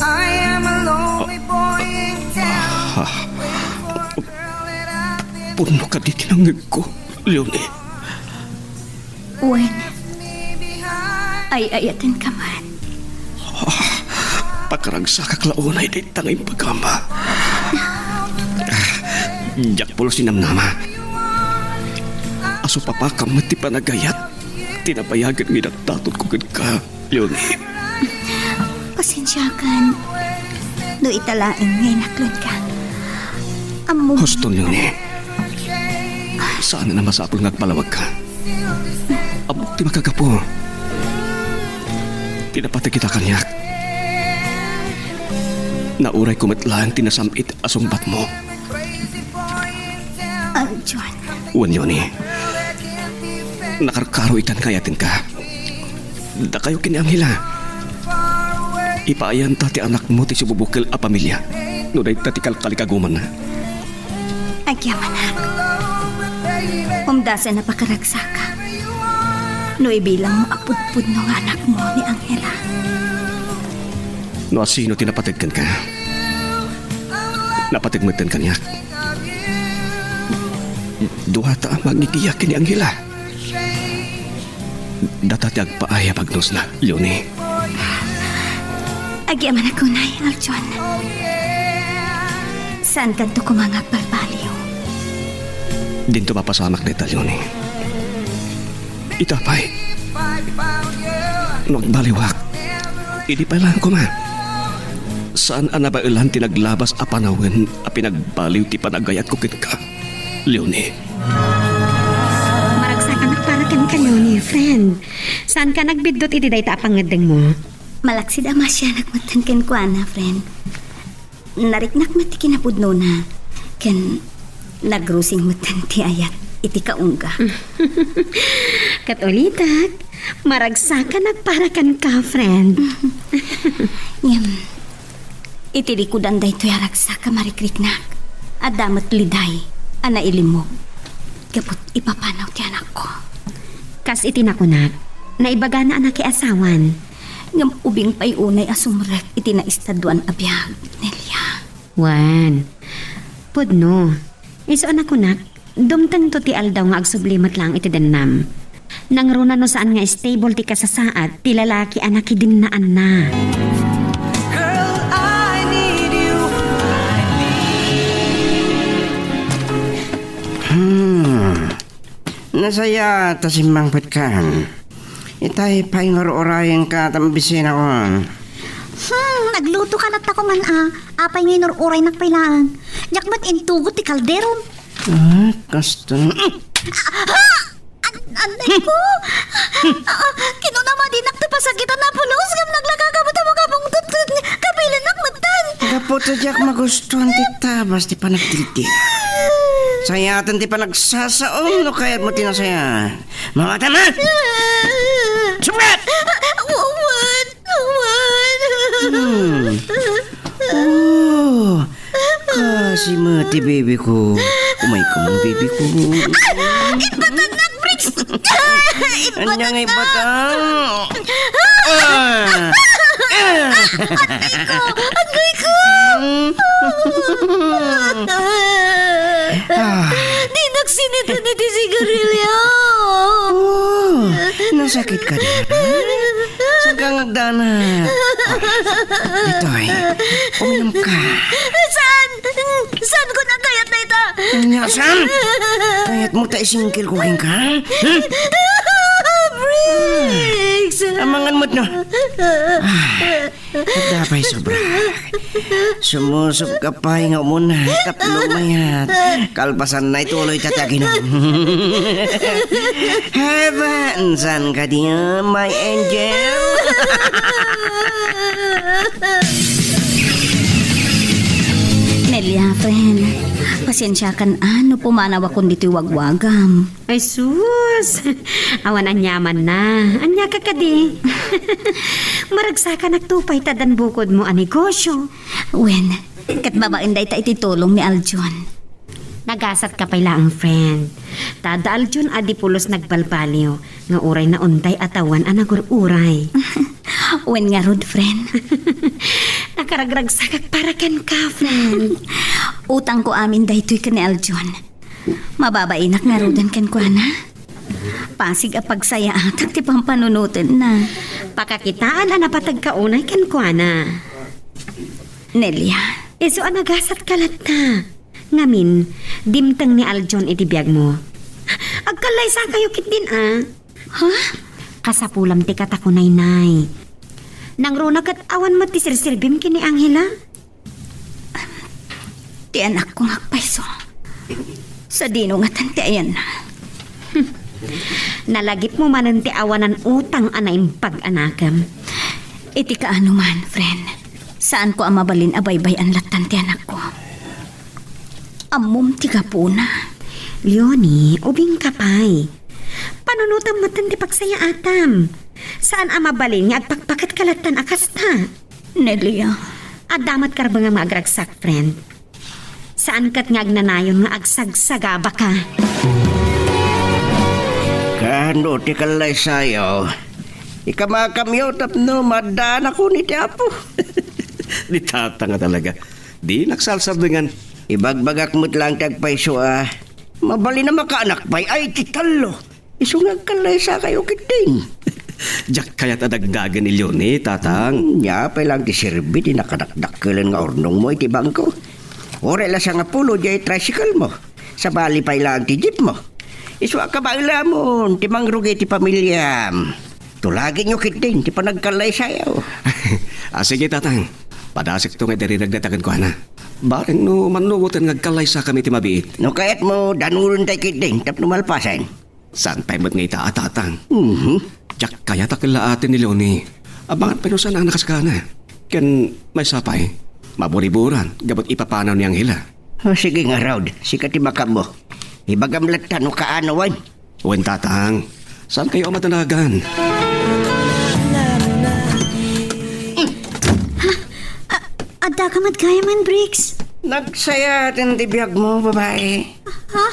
I am a lonely boy in town. Ah. Pudno kadi ti nangngegko, Leonie? Wen, ay-ayatenka met. Ah, pakaragsakak la unay dayta nga imbagam. Diak pulos ti namnama a supapakam met ti panagayat ti nabayagen nga inaddatonko kenka, Leonie. Pasensiakan no ita laeng nga inaklonka. Ammom. Husto, Leonie. Saan a masapul nga agpalawagka. Ammok ti makagapu. Ti napateg ita kaniak. Naurayko met laeng ti nasam-it a sungbatmo. Aljon. Wen, Leonie. Nakarkaro itan nga ayatenka. Dakayo ken ni Angela. Ipaayanta ti anakmo ti sibubukel a pamilia no dayta ti kalkalikagumanna. Agyamanak. Umdasen a pakaragsaka no ibilangmo a pudpudno nga anakmo ni Angela. No asino ti napateg kenka, napateg metten kaniak. Duata a mangigiyak ken ni Angela. Data ti agpaay a bagnosna, Leonie. Agyamanak unay, Aljon. Saankanto koma nga agbalbaliw. Dinto mapasamak dayta, Leonie. Ita pay, no agbaliwak, idi pay laeng koma. Saan a nabaelan ti naglabas a panawen a pinagbaliw ti panagayatko kenka, Leonie. Maragsakanak para kenka, Leonie, friend. Saanka nagbiddut iti dayta a pangngeddengmo? Malaksid a maasianak metten kenkuana, friend. Nariknak met ti kinapudnona, ken nagrusing metten ti ayat iti kaungga. Ket ulitek, maragsakanak para kenka, friend. Ngem, iti likudan daytoy a ragsak a marikriknak, adda met liday a nailimmog gapu ipapanaw ti anakko. Kas iti nakunak, naibagana a nakiasawan. Ngem ubing pay unay a sumrek iti naestaduan a biag, Nelia. Wen, pudno. Isu a nakunak, dumtengto ti aldaw nga agsubli met laeng iti dennam. Nangruna no saan nga stable ti kasasaad ti lalaki a nakidinnaanna. Girl, I need you. Hmm. Nasayaat ta simmangpetkan. Itay pay nga ur-urayenka ta mabisinakon. Hmm, naglutoka latta koma a. Apay nga inur-uraynak pay laeng? Diak met intugot ti kaldero. Ah, kasta. Ah! An-, anay ko! Ah, kinuna madinak ti pasakitan a pulos ngem naglakaka met a makabungtot ket kabilenak metten. Gapu ta diak magustuan ti tabas ti panagdildi. Sayaten ti panagsasaom no kayatmo ti nasayaat. Mawata man! Sumrek! Awan! Awan! Hmm. Oh, kasi met ti baby ko. Umay ka man, baby ko. Ipatannak, Briggs! Anya nga ibatan? Ah! Ah! Agoy ko! Agoy ko! Ah. Dinak sinitan iti sigarilyo. Oh, nasakit ka na? Saan ka ngagdanak? Ditoy, uminom ka. Saan? Saan ko nagayat na ita? Ania, Sam? Kayatmo ta isingkilko kenka? Hmm? Briggs! Amangan met no. Ah, adda pay sobra. Sumusobka pay nga umuna tapno mayat. Kalpasanna ituloyta ti aginom. Heaven, saan ka diay, my angel? Nelia, friend, pasiensiakan a no pumanawakon ditoy wagwagam. Ay sus! Awan aniamanna. Ania ka kadi? Maragsakanakto pay ta addan bukodmo a negosio. Wen, ket babaen dayta iti tulong ni Aljon. Nagasatka pay laeng, friend. Ta adda Aljon a di pulos nagbalbaliw nga uray naunday a tawen a nagur-uray. Wen ngarud, friend. Nakaragragsakak para kenka, friend. Utangko amin daytoy ken ni Aljon. Mababainak ngaruden kenkuana. Pasig a pagsayaatak ti pampanunotenna. Pakakitaan a napateg ka unay kenkuana. Nelia. Isu a nagasatka latta. Ngamin, dimteng ni Aljon iti biagmo. Agkallaysakayo ketdin a. Ha? Kasapulam ti katakunaynay. Nangruna ket awan met ti serserbim ken ni Angela? Ti anakko nga agpayso. Sadino ngatan ti ayanna? Nalagipmo manen ti awanan utang a naimbag a nakemmo. Iti kaano man, friend, saanko a mabalin a baybay-an lattan ti anakko. Ammom ti gapuna. Leonie, ubingka pay. Panunotem metten ti pagsayaatam. Saan a mabalin nga agpakpaketka lattan a kasta. Nelia. Adda met karbengam nga agragsak, friend. Saan ket nga agnanayon nga agsagsagabaka. Kaano ti kallaysayo? Ikamakamyo tapno maaddaanakon iti Apo. Ni Tatang a talaga. Dinak salsardengan. Ibagbagak met laeng ti agpayso a mabalin a makaanak pay ay ti tallo. Isu nga agkallaysakayo ketdin. Diak kayat a dagdagen ni Leonie, Tatang. Hmm, nia pay laeng ti serbi ti nakadakdakkelen nga urnongmo iti bangko. Uray la sangapulo diay tricycle mo. Sabali pay laeng ti jeep mo. Isu a kabaelamon ti mangrugi ti pamiliam. Tulagenyo ketdin ti panagkallaysayo. Ah, sige, Tatang. Padasekto nga idirireg dayta kenkuana. Bareng no mannuoten nga agkallaysakami iti mabiit. No kayatmo, danonentay ketdin tapno malpasen. Saan pay met nga ita a Tatang? Mhm. Diak kayat a kellaaten ni Leonie. Abangan pay no saan a nakasakana. Ken maysa pay, maburiburan gapu iti ipapanaw ni Angela. O, sige ngarud, sika ti makapmo. Ibagam latta no kaano wen. Wen, Tatang. Saankayo a madanagan? A-, addaka met gayam, Briggs? Nagsayaat ti biagmo, babai. Ha?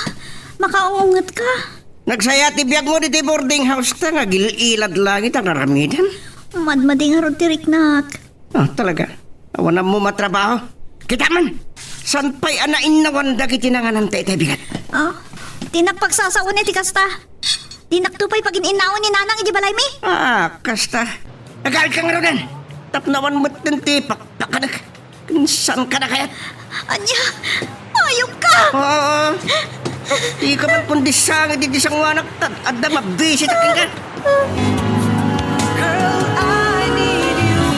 Makaungetka? Nagsayaat ti biagmo ditoy boarding house ta nga agil-ilad laeng iti aramidem. Madmadi ngarud ti riknak. Ah, talaga? Awan ammo matrabaho? Kita man! Saan pay a nainnawan dagiti nangananta iti bigat? Ah, dinak pagsasaoen iti kasta. Dinakto pay pagin-innaon ni Nanang iti balaymi. Ah, kasta. Agayka ngaruden. Tapno awan metten ti pakpakanek. Saan ka na kayat? Ania? Ayupka! Ah, di ka man kundi sangit iti sanguanak, ta adda mabisita kenka. Girl, I need you.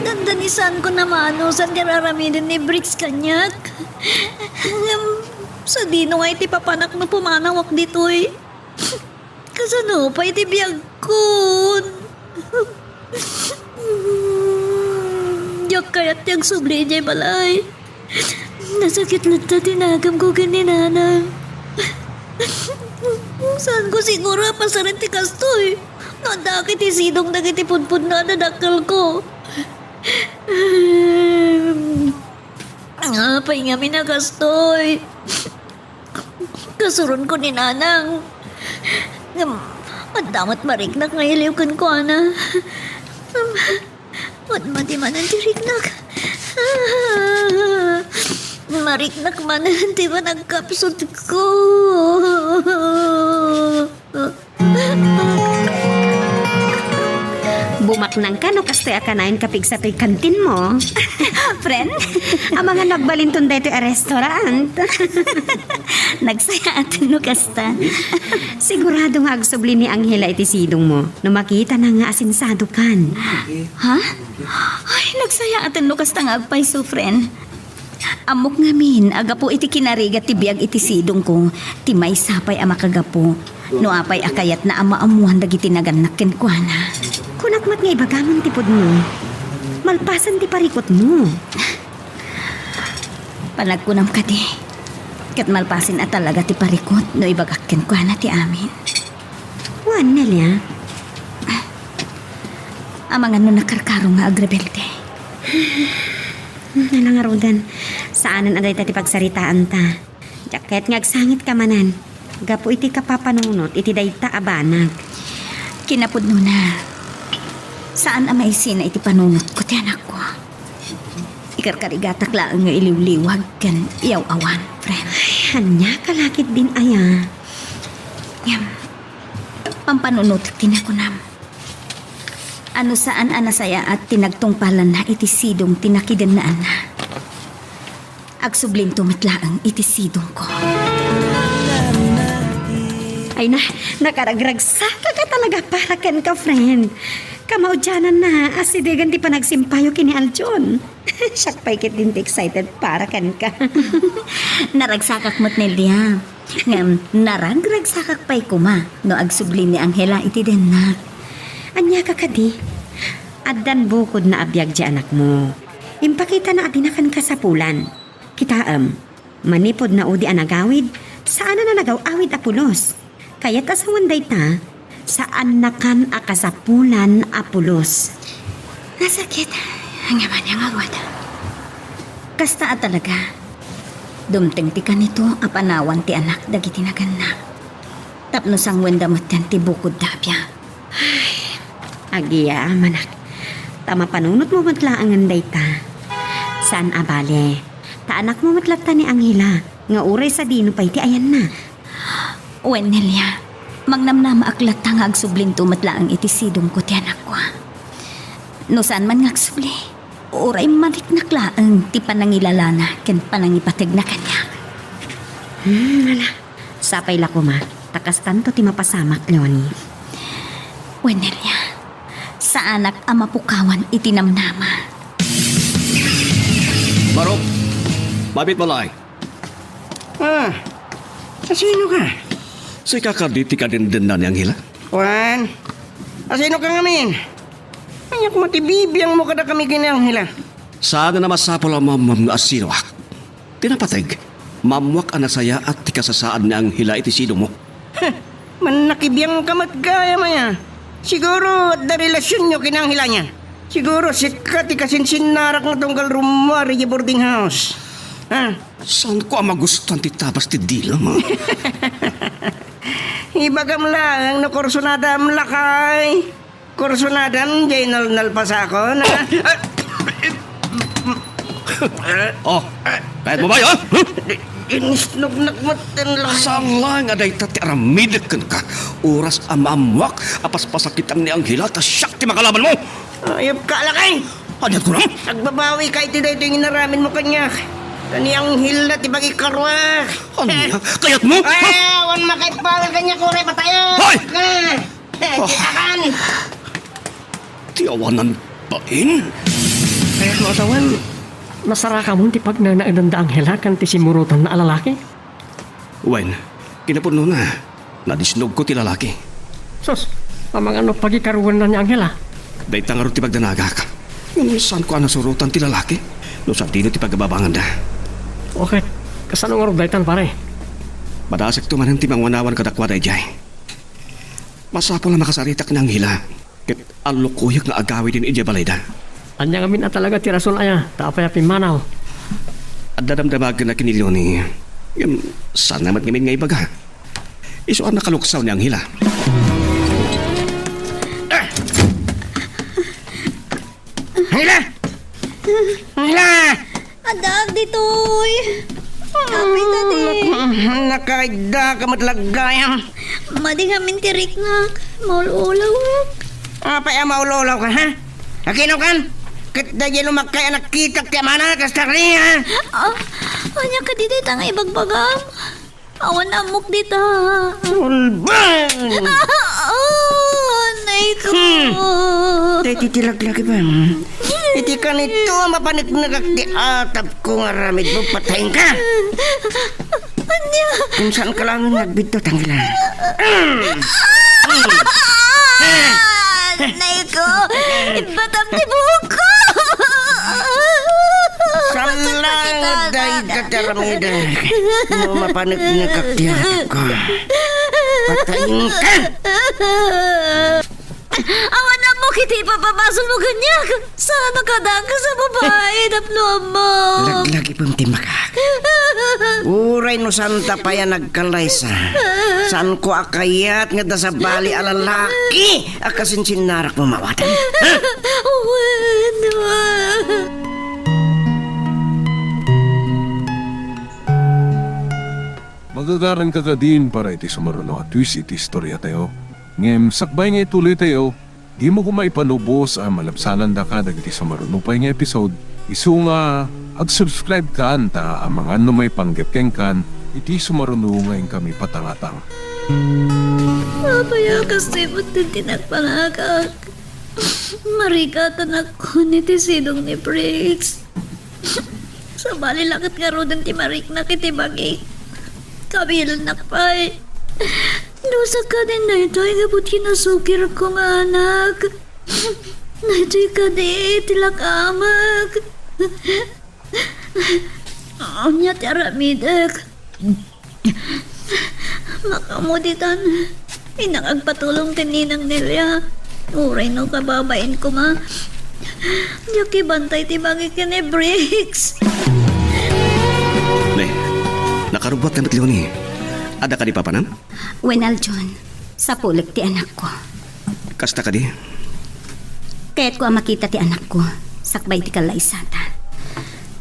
Dandanisanko a manusan ti ar-aramiden ni Briggs kaniak. Ngem, sadino nga iti papanak no pumanawak ditoy? Kasano pay ti biagkon? Diak kayat ti agsubli idiay balay. Nasakit latta ti nagamko ken ni Nanang. Saanko siguro a pasaren ti kastoy. No adda ket ti sidong dagiti pudpudno a dadakkelko. Apay ngamin a kastoy? Kasuronko ni Nanang. Ngem, adda met mariknak nga iliw kenkuana. Ngem, madmadi manen ti riknak. Mariknak manen ti panagkapsutko. Buma- Nangkano kastoy a kanayon kapigsatoy kantinmo? Friend? Amangan no agbalinton daytoy a restaurant. Nagsayaaten no kasta. Sigurado nga agsubli ni Angela iti sidongmo no makitana nga asensadokan. Ha? Ay, nagsayaaten no kasta nga agpayso, friend. Ammok ngamin a gapu iti kinarigat ti biag iti sidongko, ti maysa pay a makagapu no apay a kayatna a maammoan dagiti nagannak kenkuana. Kunak met nga ibagamon ti pudno. Malpasen ti parikutmo. Panagkunam kadi, ket malpasen a talaga ti parikut no ibagak kenkuana ti amin. Wen, Nelia. Amangan no nakarkaro nga agrebelde. Hmm, ala ngaruden, saanen a dayta ti pagsaritaanta. Diak kayat nga agsangitka manen gapu iti kapapanunot iti dayta a banag. Kinapudnona, saan a maisina iti panunotko ti anakko. Ikarkarigatak laeng nga iliwliwag ken iyaw-awan, friend. Ay, ania ka lakit din aya? Ngem, pampanunotek ti nakunam. A no saan a nasayaat ti nagtungpalanna iti sidong ti nakidennaanna, agsublinto met laeng iti sidongko. Ay na, nakaragragsakak a talaga para kenka, friend. Kamaudiananna, asidegen ti panagsimpayo ken ni Aljon. Siak pay ketdin ti excited para kenka. Naragsakak met, Nelia. Ngem naragragsakak pay koma no agsubli ni Angela iti dennak. Ania ka kadi? Addan bukodna a biag ti anakmo. Impakitana a dina kan kasapulan. Kitaem, manipud naudi a nagawid, saanen a nagaw-awid a pulos. Kayat a sawen dayta, saannakan a kasapulan a pulos. Nasakit. Ania man nga ngarud? Kasta a talaga. Dumteng ti kanito a panawan ti anak dagiti nagannak. Tapno sanguenda metten ti bukodda a biag. Ay, agyamanak. Ta mapanunotmo met laengen dayta. Saan a bale, ta anakmo met latta ni Angela, nga uray sadino pay ti ayanna. Wen, Nelia, mangnamnamaak latta nga agsublinto met laeng iti sidongko ti anakko. No saan man nga agsubli, uray mariknak laeng ti panangilalana ken panangipategna kaniak. Hmm, ala. Sapay la koma, ta kastanto ti mapasamak, Leonie. Wen, Nelia, saanak a mapukawan iti namnama. Barok, mabit balay. Ah, asino ka? Sika kadi ti kadendenna ni Angela? Wen, asino ka ngamin? Ania koma ti bibiangmo kadakami ken ni Angela? Saan a masapul a maammuam nga asinoak. Ti napateg, maammuak a nasayaat ti kasasaad ni Angela iti sidongmo. Heh, mannakibiangka met gayam aya. Siguro adda relasionyo ken ni Angela ania. Siguro sika ti kasinsinnarak nga tunggal rummuar idiay boarding house. Ha? Saanko a magustuan ti tabas ti dilam, ha? Ibagam laeng no kursunadam, lakay. Kursunadam, diay nalnalpasakon, ha? Oh, kayatmo ba, ha? Inisnognak met ten lang. Saan laeng a dayta ti aramidek kenka. Oras a maammuak a paspasakitam ni Angela, ta siak ti makalabanmo. Ayup ka, lakay! Ania kunam? Agbabawika iti daytoy nga inaramidmo kaniak. Ta ni Angela ti pagikaruak. Ania? Kayatmo? Ay, awan makaipaw kaniak, uray patayen. Hoy! Ah! Eh, Oh. Akan! Ti awanan bain? Kayatmo a sawen, nasarakamon ti pagnaednanda Angela ken ti simmurotanna a lalaki? Wen, kinapudnona, nadisnogko ti lalaki. Sus, amangan no pagikaruenna ni Angela? Dayta ngarud ti pagdanagak. Ngem saanko a nasurotan ti lalaki no sadino ti pagababanganda. O ket, kasano ngarud daytan, pare? Madasekto manen ti mangwanawan kadakuada idiay. Masapul a makasaritak ni Angela, ket allukoyak nga agawiden idiay balayda. Ania ngamin a talaga ti rason aya, ta apay a pimmanaw? Adda damdamagenna ken ni Leonie. Ngem, saanna met ngamin nga ibaga. Isu a nakaluksaw ni Angela. Ah! Angela! Angela! Addaak ditoy. Apay ta di. Nakaidda ka met la gayam. Madi ngamin ti riknak. Maul-ulawak. Apay a maul-ulawka, ha? Agino kan? Ket daydiay no makkay a nakitak ti amana, kasta kadi, ha? Ah, ania kadi dayta nga ibagbagam? Awan ammok dita. Sulbang! Ah, ah, nay ko. Hmm. Daytoy ti laglagipem. Iti kanito, mapaneknekak ti atapko nga aramidmo, patayenka. Ania? Kung saan ka lang nagbidto, tanggilan. Ah, nay ko. Ibatam ti buhok ko. Saan lang dayta ti aramidek. No mapaneknekak ti atapko. Patayenka! Awan ammok iti ipapabasol mo kaniak. Saan a kadakes a babai, tapno ammo. Laglagipem ti imbagak. Uray no saanta pay a nagkallaysa, saanko a kayat nga adda sabali a lalaki a kasinsinnarakmo, mawatan. Ha? Wen, wen. Magagaranka kadin para iti sumaruno a twist iti istoriatayo. Ngem sakbay nga ituloytayo, dimo koma ipanubos a malabsanandaka dagiti sumaruno pay nga episode, isu nga ag-subscribe kan ta amangan no maipanggep kenkan iti sumaruno nga inkami patangatang. Apay a kastoy met ti nagpangagak? Marikatanak kun iti sidong ni Briggs. Sabali la ket ngaruden ti mariknak iti bagik. Kabilannak pay. Dusa kadin daytoy gapu ti nasukirko nga anak. Daytoy kadi ti lakamek. Ania ti aramidek? Makamuditan. Innak agpatulong ken Ninang Nelia. Uray no kababain koma, diak ibantay ti bagik ken ni Briggs. Ne, nakarubbuatka met, Leonie. Adda kadi papanam? Wen, Aljon, sapulek ti anakko. Kasta kadi? Kayatko a makita ti anakko sakbay ti kallaysata.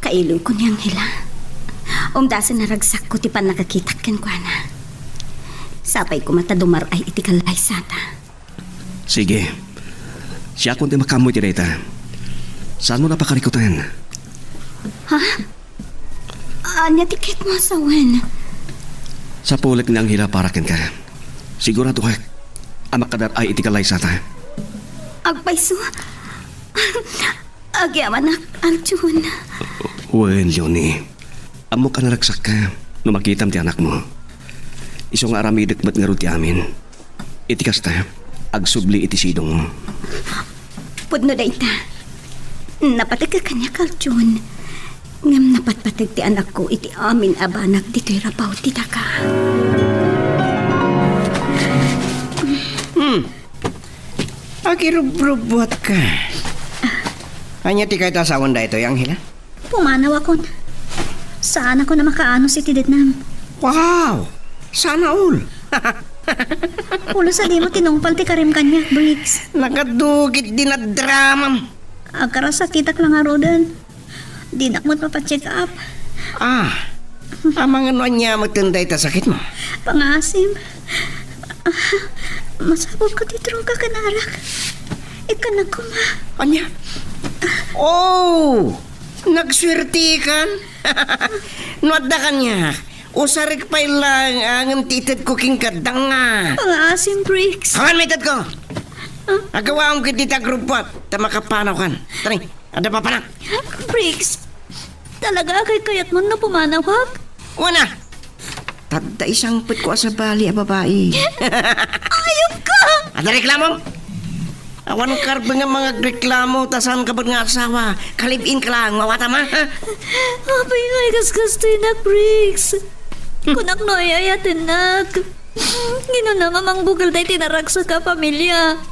Kailoyko ni Angela. Umdasen a ragsakko ti pannakakitak kenkuana. Sapay koma ta dumar-ay iti kallaysata. Sige. Siakon ti makaammo iti dayta. Saanmo a pakarikuten? Ha? Ania ti kayatmo a sawen? Sapulek ni Angela para kenka. Siguradoek a makadar-ay iti kallaysata. Agpayso. Agyamanak, Aljon. Wen, Leonie. Ammok a naragsakka no makitam ti anakmo. Isu nga aramidek met ngarud ti amin. Iti kasta, agsubli iti sidongmo. Pudno dayta. Napateg a kaniak, Aljon. Ngem napatpateg ti anakko iti amin a banag ditoy rabaw ti daga. Hmm. Agirubrubbuatka. Ania ti kayat a sawen daytoy, Angela? Pumanawakon. Saanakon a makaanus iti dednam. Wow! Sana all! Pulos a dimo tinungpal ti karim kaniak, Briggs. Nakadugit din a dramam. Agkarasakitak la ngaruden. Dinak met mapacheck up. Ah, amangan no ania met dayta sakitmo? Pangaasim. Ah, masapulko ti droga ken arak. Ikkannak koma. Ania? Oh! Nagsuertekan? No adda kaniak, usarek pay laeng, ah, ngem ti itedko kenka, danga. Pangaasim, Briggs. Awan maitedko. Ah. Agawaam ketdi ti agrubbuat, ta makapanawkan. Tara, adda papanak. Briggs, talaga a kaykayatmon no pumanawak? Wen a. Tadda isangpetko a sabali a babai. Ayupka! Adda reklamom? Awan karbeng a mangagreklamo ta saanka met nga asawa. Ka-live-in ka laeng, mawatam, ha? Apay nga ikaskastoynak, Briggs? Kunak no ay-ayatennak. Nganna nga mangbukel daytoy naragsak a pamilia.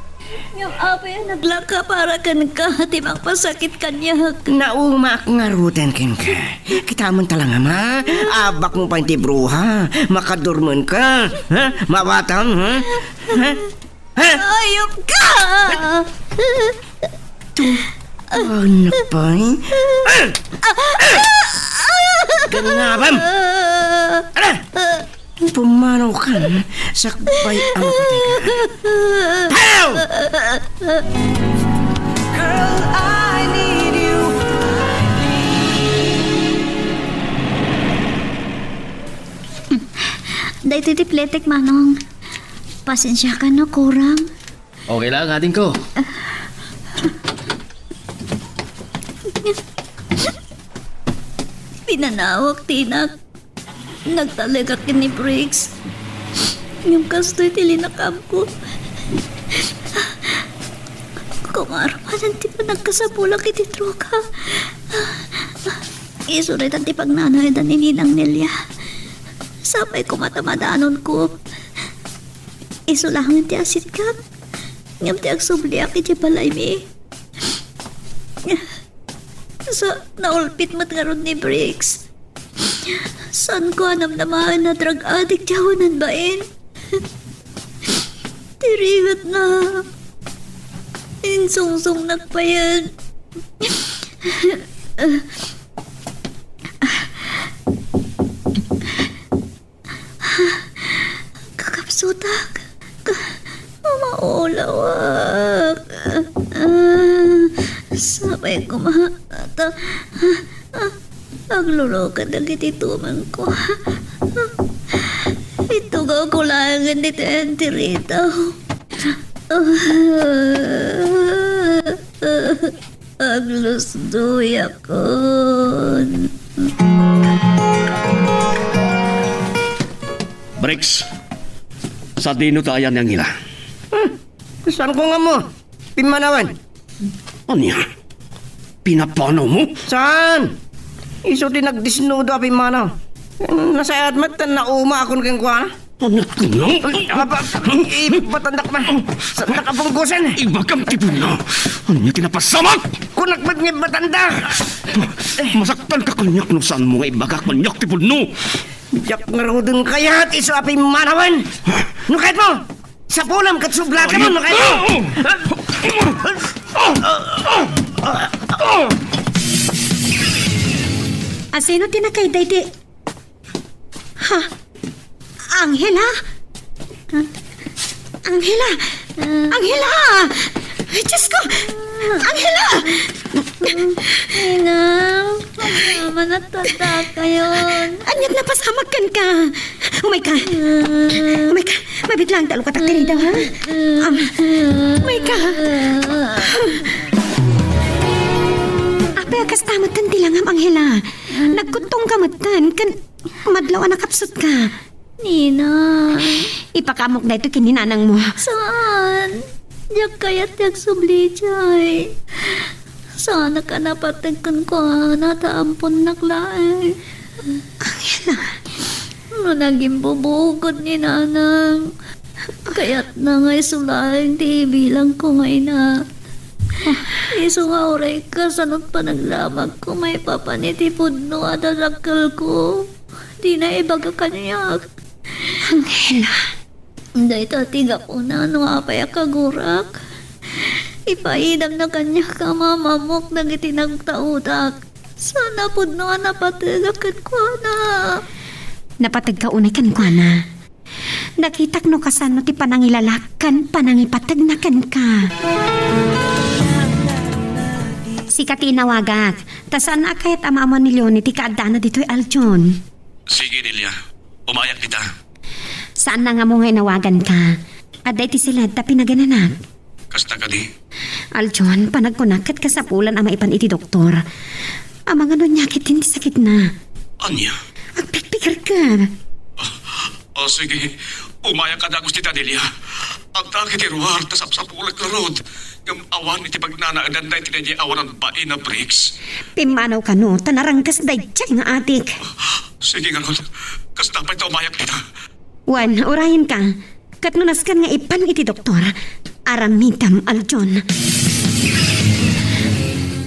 Ngem apay a naglaka para kenka ti mangpasakit kaniak? Naumaak ngaruden kenka. Kitamon ta la nga ma, abbakmo pay ti bruha. Makadurmenka. Ha? Mawatam, ha? Ha? Ha? Ayupka! Anak pay. Gangabam! Ala! Pumanawkan, sakbay a mapatay ka. Pow! Girl, I need you. Daytoy ti pletek, Manong. Pasensiakan no kurang. Okay lang, adingko. Pinanawak ti inak. Nagtalek ken ni Briggs. Ngem kastoy ti linakaamko. Kung maaraman ti panagkasapulak iti droga. Isu dayta ti pagnanaedan ni Ninang Nelia. Sapay koma ta madanonko. Isu laeng ti asitkak. Ngem ti agsubliak iti balaymi. Sa, naulpit met ngarud ni Briggs. Saanko a namnamaen a drug addict ti awanan bain. Ti rigatna, insungsongnak payen. Kakapsutak. Ka-, mamaulawak. Ah, sapay koma ta, ah, ah, aglulukat dagiti tumengko. Itugawko laengen ditoy enterita. Ah, ah. Aglusdoyakon. Briggs, sadino ta ayan ni Angela? Hmm, saanko nga ammo. Pimmanawen. Ania? Pinapanawmo? Saan? Isu ti nagdesnudo a pimmanaw. Nasayaat met ta naumaakon kenkuana. Ania kunam? Ay, aba, ibatandak na. Saandak a bunggosen. Ibagam ti puno. Ania ti napasamak? Kunak met nga ibatanda. Masaktanka kaniak no saanmo nga ibagak kaniak ti puno. Diak ngaruden kayat isu a pimmanawen. No kayatmo, sapulam ket sublakam, no kayatmo. Asino ti nakayda iti Ha? Angela? Angela! Angela! Ay, Diyos ko! Angela! Ninang, magyaman at tanda kayon. Aniat napasamak kenka? Umayka! Umayka! Mabitlang, talukatak ti ridaw, ha? Um, umayka! Apay a kasta metten ti langam, Angela? Nagkuttongka metten, ken Madlaw a nakapsutka. Nina. Ipakaammok daytoy ken ni nanangmo. Saan? Diak kayat ti agsubli idiay. Saanak a napateg kenkuana ta amponnak laeng. Angela. No nagimbubugod ni nanang, kayatna nga isu laeng ti ibilangko nga ina. Isu nga uray kasano't panagdamagko maipapan iti pudno a dadakkelko. Dina ibaga kaniak. Angela. Dayta ti gapuna no apay a kagurak. Ipaidamna kaniak a maammoak dagiti nagtaudak. Saan a pudno a napategak kenkuana. Napategka unay kenkuana. Nakitak no kasano ti panangilalak ken panangipategna kenka. Sika ti inawagak, ta saan a kayat a maammoan ni Leonie ti kaaddana ditoy, Aljon. Sige, Delia. Umayak dita. Saanna nga ammo nga inawaganka. Adda iti siled ta pinagananak. Kasta kadi? Aljon, panagkunak ket kasapulan a maipan iti doktor. Amangan no ania ketdin ti sakitna. Ania? Agpikpikirker. Ah, ah, sige. Umayak kadagus dita, Delia. Agtak iti ruar ta sapsapulek ngarud. Ngem awan iti pagnanaedan daytoy daydiay awanan bain a Briggs. Pimmanaw kano ta naranggas daydiay nga adik. Sige ngarud. Kasta pay ta umayak dita. Wen, urayenka. Ket no nasken nga ipan iti doktor, aramidem, Aljon.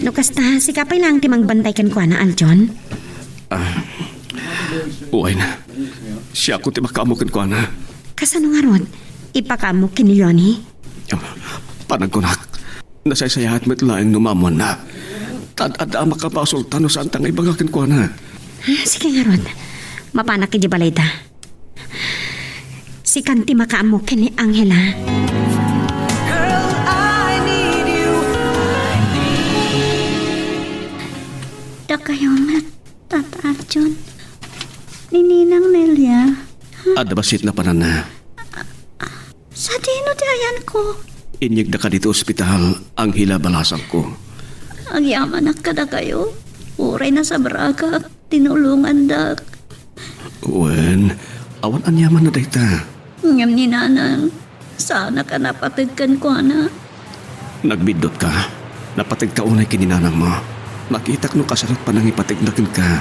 No kasta, sika pay laeng ti mangbantay kenkuana, Aljon? Ah, uwayna. Siakon ti makaammo kenkuana. Kasano ngarud? Ipakaammo ken ni Leonie? Panagkunak, nasaysayaat met laeng no maammoanna. Tad-adda a makabasolta no saanta nga ibaga kenkuana. Ah, sige ngarud. Mapanak idiay balayda. Sikan ti makaammo ken ni Angela. Girl, I need you. Dakayo met, Tata Arjun. Ni Ninang Nelia. Adda bassit napananna. Sadino ti ayanko? Inyegdaka ditoy ospital, Angela, balasangko. Agyamanak kadakayo. Uray nasabragak, tinulongandak. Wen, awan aniamanna dayta. Ngem ni Nanang, saanak a napateg kenkuana. Nagbiddutka. Napategka unay ken ni nanangmo. Nakitak no kasano ti panangipategna kenka.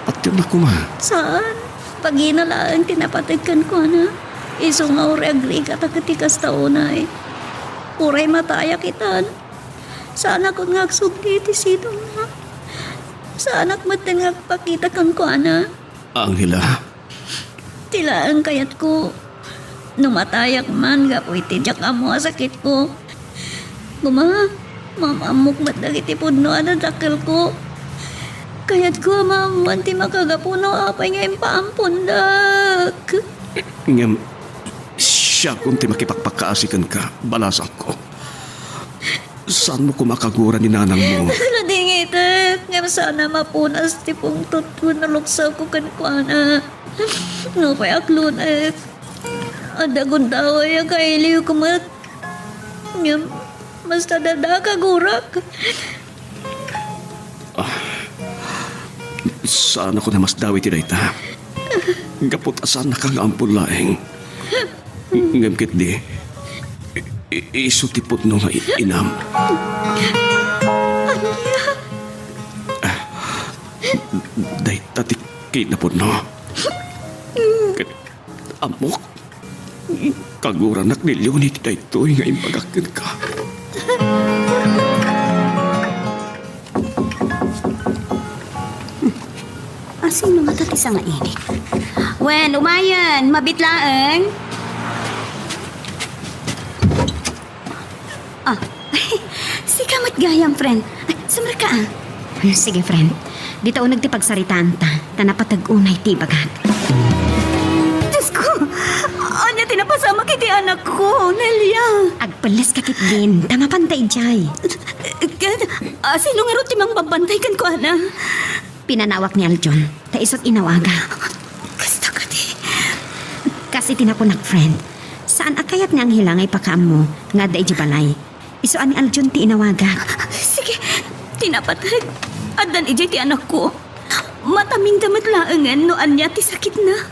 Patiennak koma. Saan. Bagina laeng ti napateg kenkuana. Isu nga uray agrigat a ket ti kasta unay. Uray matayak itan. Saanakon nga agsubli ti sidongna. Saanak metten nga agpakita kenkuana. Angela. Ti laeng kayatko, no matayak man gapu iti diak ammo a sakitko, koma, maam-ammok met dagiti pudno a dadakkelko. Kayatko a maammoan ti makagapu no apay nga impaampondak. Ngem, siakon ti makipakpakaasi kenka, balasangko. Saanmo koma a kagura ni nanangmo? Nadingitek, ngem saan a mapunas ti pungtot wenno luksawko kenkuana. Nupay aklon-ek, adda gundaway a kailiwko met. Ngem, basta dada, kagurak. Ah, saanakon a masdawi ti dayta. Gapu ta saannaka nga ampon laeng. Ngem ketdi, i-, isu ti pudno nga i-, inam. Ania? Ah, dayta ti kinapudno. Ket ammok, kaguranak ni Leonie ti daytoy nga imbagak kenka. Asino ngata ti sangainit? Wen, umayen, mabiit laeng. Ah, sika met gayam, friend. Ay, sumrek ka, ah. Hmm, sige, friend. Dita uneg ti pagsaritaanta, ta napateg unay ti ibagak. Diyos ko! Ania ti napasamak iti anakko, Nelia? Agpelles ka ketdin, ta mapanta idiay. Ket, ah, sino ngarud ti mangbabantay kenkuana? Pinanawak ni Aljon, ta isu ti inawagak. Kasta kadi. Kas iti nakunak, friend, saan a kayat ni Angela nga ipakaammo nga adda idiay balay. Isu a ni Aljon ti inawagak. Sige, ti napateg, addan idiay ti anakko. Matamingda met laengen no ania ti sakitna.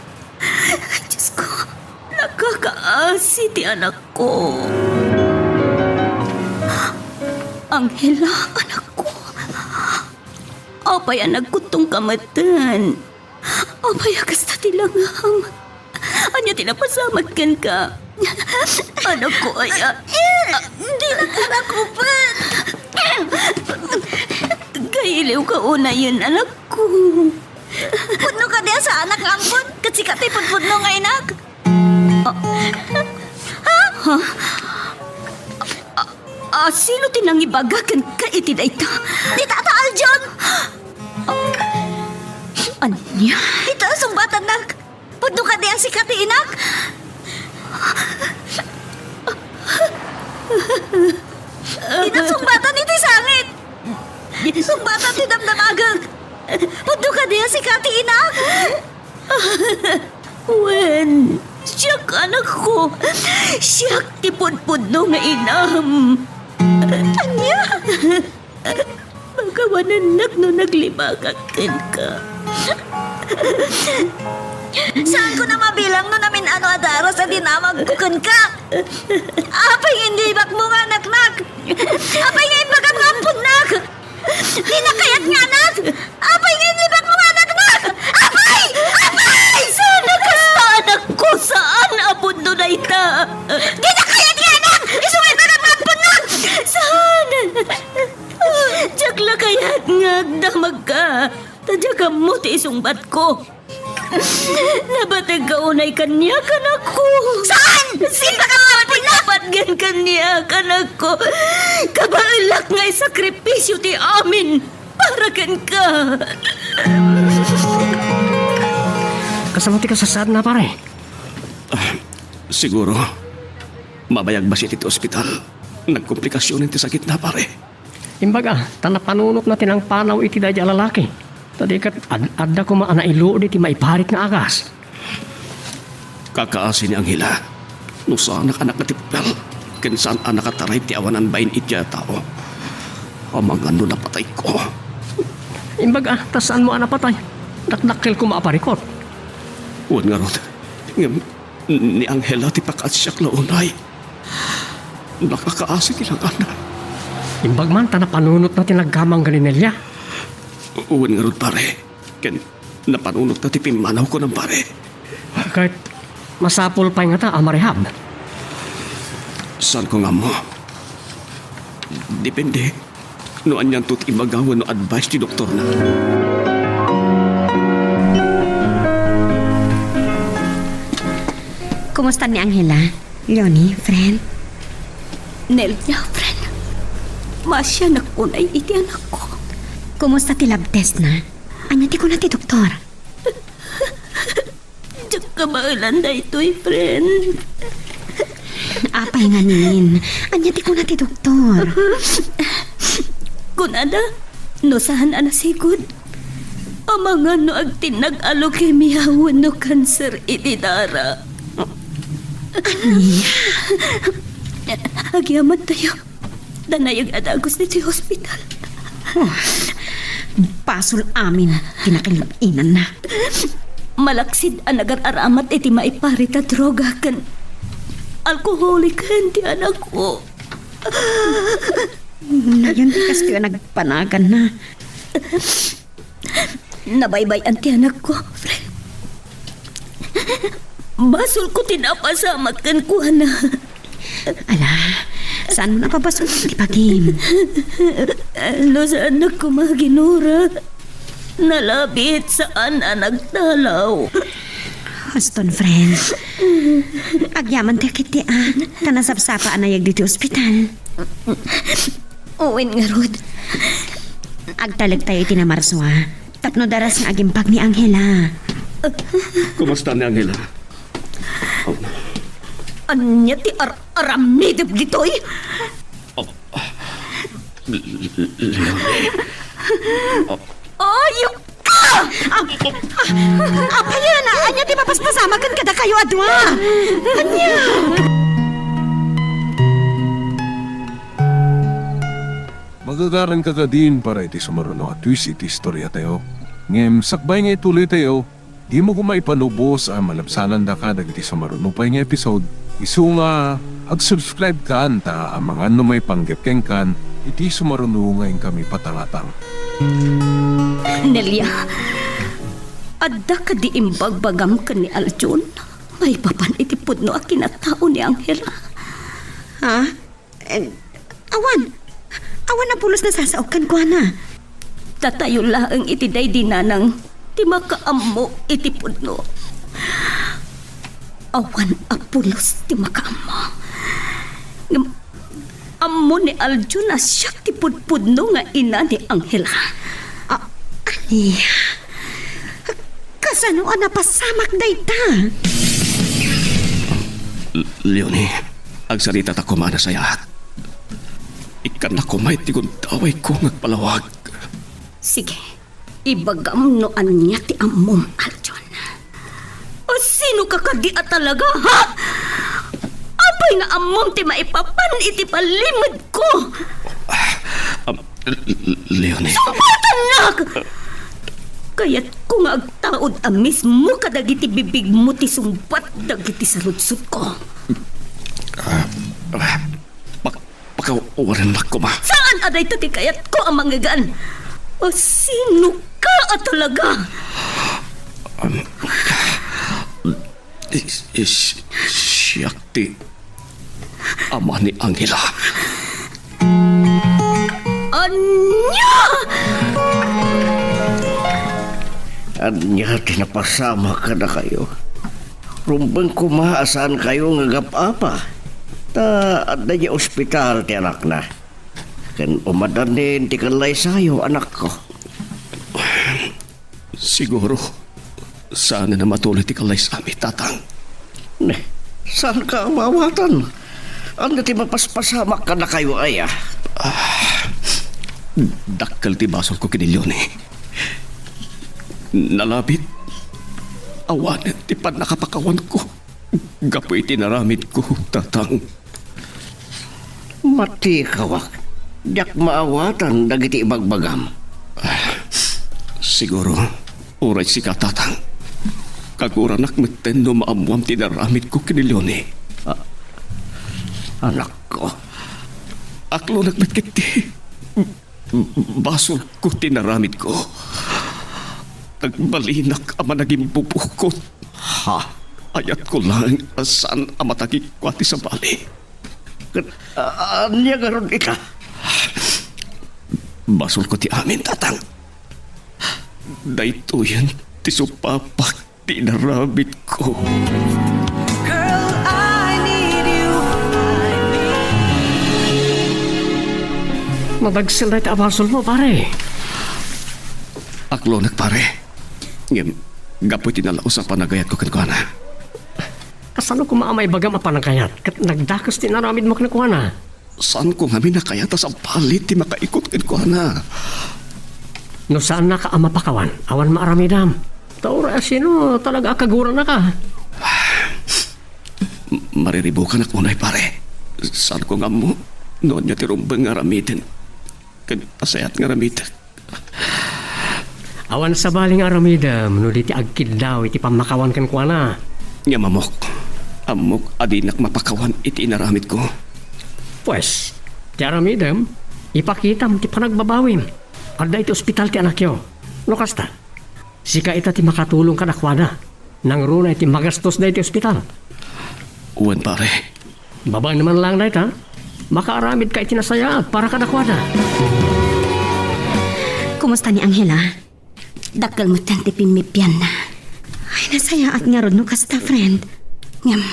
Diyos ko, nakakaasi ti anakko. Angela, anakko. Apay a nagkuttongka metten? Apay a kasta ti langam? Ania ti napasamak kenka? Anakko aya? Dinaka nakupet. Kailiwka unayen, anakko. Pudno kadi a saanak nga ampon? Ket sika ti pudpudno nga inak? Ah. Ha? Ah, sino ti nangibaga kenka iti dayta? Ni Tata Aljon! Ah, ania? Ita a sungbatannak. Pudno kadi a sika ti inak? Ita sungbatan iti sangit. Sungbatan ti damdamagek. Pudno kadi a sika ti inak? Wen, siak, anakko. Siak ti pudpudno nga inam. Ania? Pakawanennak no naglibakak kenka. Saanko a mabilang no namin-ano a daras a dinamagko kenka. Apay nga inlibakmo nga anaknak? Apay nga imbagam nga amponnak? Dinakayat nga anak! Apay nga inlibakmo nga anaknak? Apay! Apay! Saan a kasta, anakko? Saan a pudno dayta? Dinakayat nga anak! Isu nga imbagam nga amponnak! Saan? Diak la kayat nga agdamagka. Ta diak ammo ti isungbatko. Nabategka unay kaniak, anakko. Saan? Saan ka nga pinapatgan kaniak, anakko? Kabaelak nga isakripisyo ti amin para kenka. Kasano ti kasasaadna, pare? Ah, siguro, mabayag bassit iti ospital. Nagkomplikasionen ti sakitna, pare. Imbag a, ta napanunotna ti nangpanaw iti daydi a lalaki. Ta di ket ad-, adda koma a nailuod iti maiparit nga agas. Kakaasi ni Angela. No saanak a nakatippel, ken saan a nakataray ti awanan bain iti a tao. Amangan no napatayko. Imbag a, ta saanmo a napatay. Dakdakkel koma a parikut. Wen ngarud. Ngem, ni Angela ti pakaasiak la unay. Nakakaasi ti langanna. Imbag man ta napanunotna ti naggamang ken ni Nelia. Wen ngarud, pare. Ken napanunotna ti pimmanaw, kunam, pare. Ket masapul pay ngata a marehab? Saanko nga ammo. Depende no anianto ti ibaga wenno advice ti doktorna. Kumusta ni Angela? Leonie, friend? Nelia, friend. Maasianak unay iti anakko. Kumusta ti lab test na? Ania ti kuna ti doktor? Diak kabaelan daytoy, friend. Apay ngamin? Ania ti kuna ti doktor? Kunada, no saan a nasigud, amangan no agtinnag a leukemia wenno kanser iti dara. Ania? Agyamantayo. Ta nayeg a dagus ditoy hospital. Oh, basol amin ti nakilib-inanna. Malaksid a nagar-aramat iti maiparit a droga ken alkoholiken ti anakko. Nayon ti kastoy a nagpanaganna. Nabaybay-an ti anakko, friend. Basolko ti napasamak kenkuana. Ala, saanmo a pabasolon ti bagim? No saannak koma ginura, nalabit saan a nagdalaw. Huston, friend. Agyamantayo ketdi a, ta nasapsapa a nayeg ditoy ospital. Wen ngarud. Agtalektayo iti namarsua tapno daras nga agimbag ni Angela. Kumusta ni Angela? Oh. Ania ti ar-aramidem ditoy? Oh. L-, l-, Leonie. Oh. Ayok ka! Ah, ah, apay a, ania ti mapaspasamak ken kadakayo a dua? Ania? Magagaranka kadin para iti sumaruno a twist iti istoriatayo. Ngem sakbay nga ituloytayo, dimo koma ipanubos a malabsanandaka dagiti sumaruno pay nga episode. Isu nga, ag-subscribe kan ta amangan no maipanggep kenkan iti sumaruno nga inkami patangatang. Nelia, adda kadi imbagbagam ken ni Aljon maipapan iti pudno a kinatao ni Angela? Ha? Eh, awan. Awan a pulos nasasaok kenkuana. Datayo laeng iti daydi nanang ti makaammo iti pudno. Awan a pulos ti makaammo. Ngem ammo ni Aljon a siak ti pudpudno nga ina ni Angela. Ah, ania? Kasano a napasamak dayta? L-, Leonie, agsaritata koma a nasayaat. Ikkannak koma iti gundawayko nga agpalawag. Sige, ibagam no ania ti ammom, Aljon. O, sinoka kadi a talaga, ha? Apay nga ammom ti maipapan iti palimedko? Am, L-, L-, Leonie. Sungbatannak! Kayatko nga agtaud a mismo kadagiti bibigmo ti sungbat dagiti saludsodko. Ah, ah, pak-, pakawarennak koma. Saan a dayta ti kayatko a mangngegan? O, sinoka a talaga? Am, Is-, is-, siak ti ama ni Angela. Ania? Ania ti napasamak kadakayo? Rumbeng koma a saankayo nga agap-apa. Ta adda idiay ospital ti anakna. Ken umadannin ti kallaysayo, anakko. Siguro, saanen a matuloy ti kallaysami, Tatang. Ne, saanka a maawatan? Ania ti mapaspasamak kadakayo aya? Ah, Dakkel ti basolko ken ni Leonie. Nalabit. Awanen ti pannakapakawanko gapu iti inaramidko, Tatang. Matikawak, diak maawatan dagiti ibagbagam. Siguro, uray sika, Tatang. Kaguranak metten no maammuam ti inaramidko ken ni Leonie. A-, anakko. Aklonek met ketdi. Basolko ti inaramidko. Nagbalinak a managimbubukot. Ha? Ayatko laeng a saan a matagikua ti sabali. Ket, a-, ania ngarud ita? Basolko ti amin, Tatang. Daytoyen ti supapak ti inaramidko. Girl, I need you. Nadagsil dayta a basolmo, pare. Aklonek, pare. Ngem, gapu iti nalaus a panagayatko kenkuana. Kasano koma a maibagam a panagayat ket nagdakes ti inaramidmo kenkuana? Saanko ngamin a kayat a sabali ti makaikut kenkuana. No saannaka a mapakawan, awan maaramidam. Ta uray a sino talaga a kaguranaka. M-, mariribukanak unay, pare. Saanko nga ammo no ania ti rumbeng nga aramiden ken nasayaat nga aramidek. Awan sabali nga aramidem no di ti agkiddaw iti pammakawan kenkuana. Ngem ammok, ammok a dinak mapakawan iti inaramidko. Pues, ti aramidem, ipakitam ti panagbabawim. Adda iti ospital ti anakyo. No kasta, sika ita ti makatulong kadakuada. Nangruna iti magastos daytoy ospital. Wen, pare. Babaen man laeng dayta, makaaramidka iti nasayaat para kadakuada. Kumusta ni Angela? Dakkel metten ti pimmipianna. Ay, nasayaat ngarud no kasta, friend. Ngem,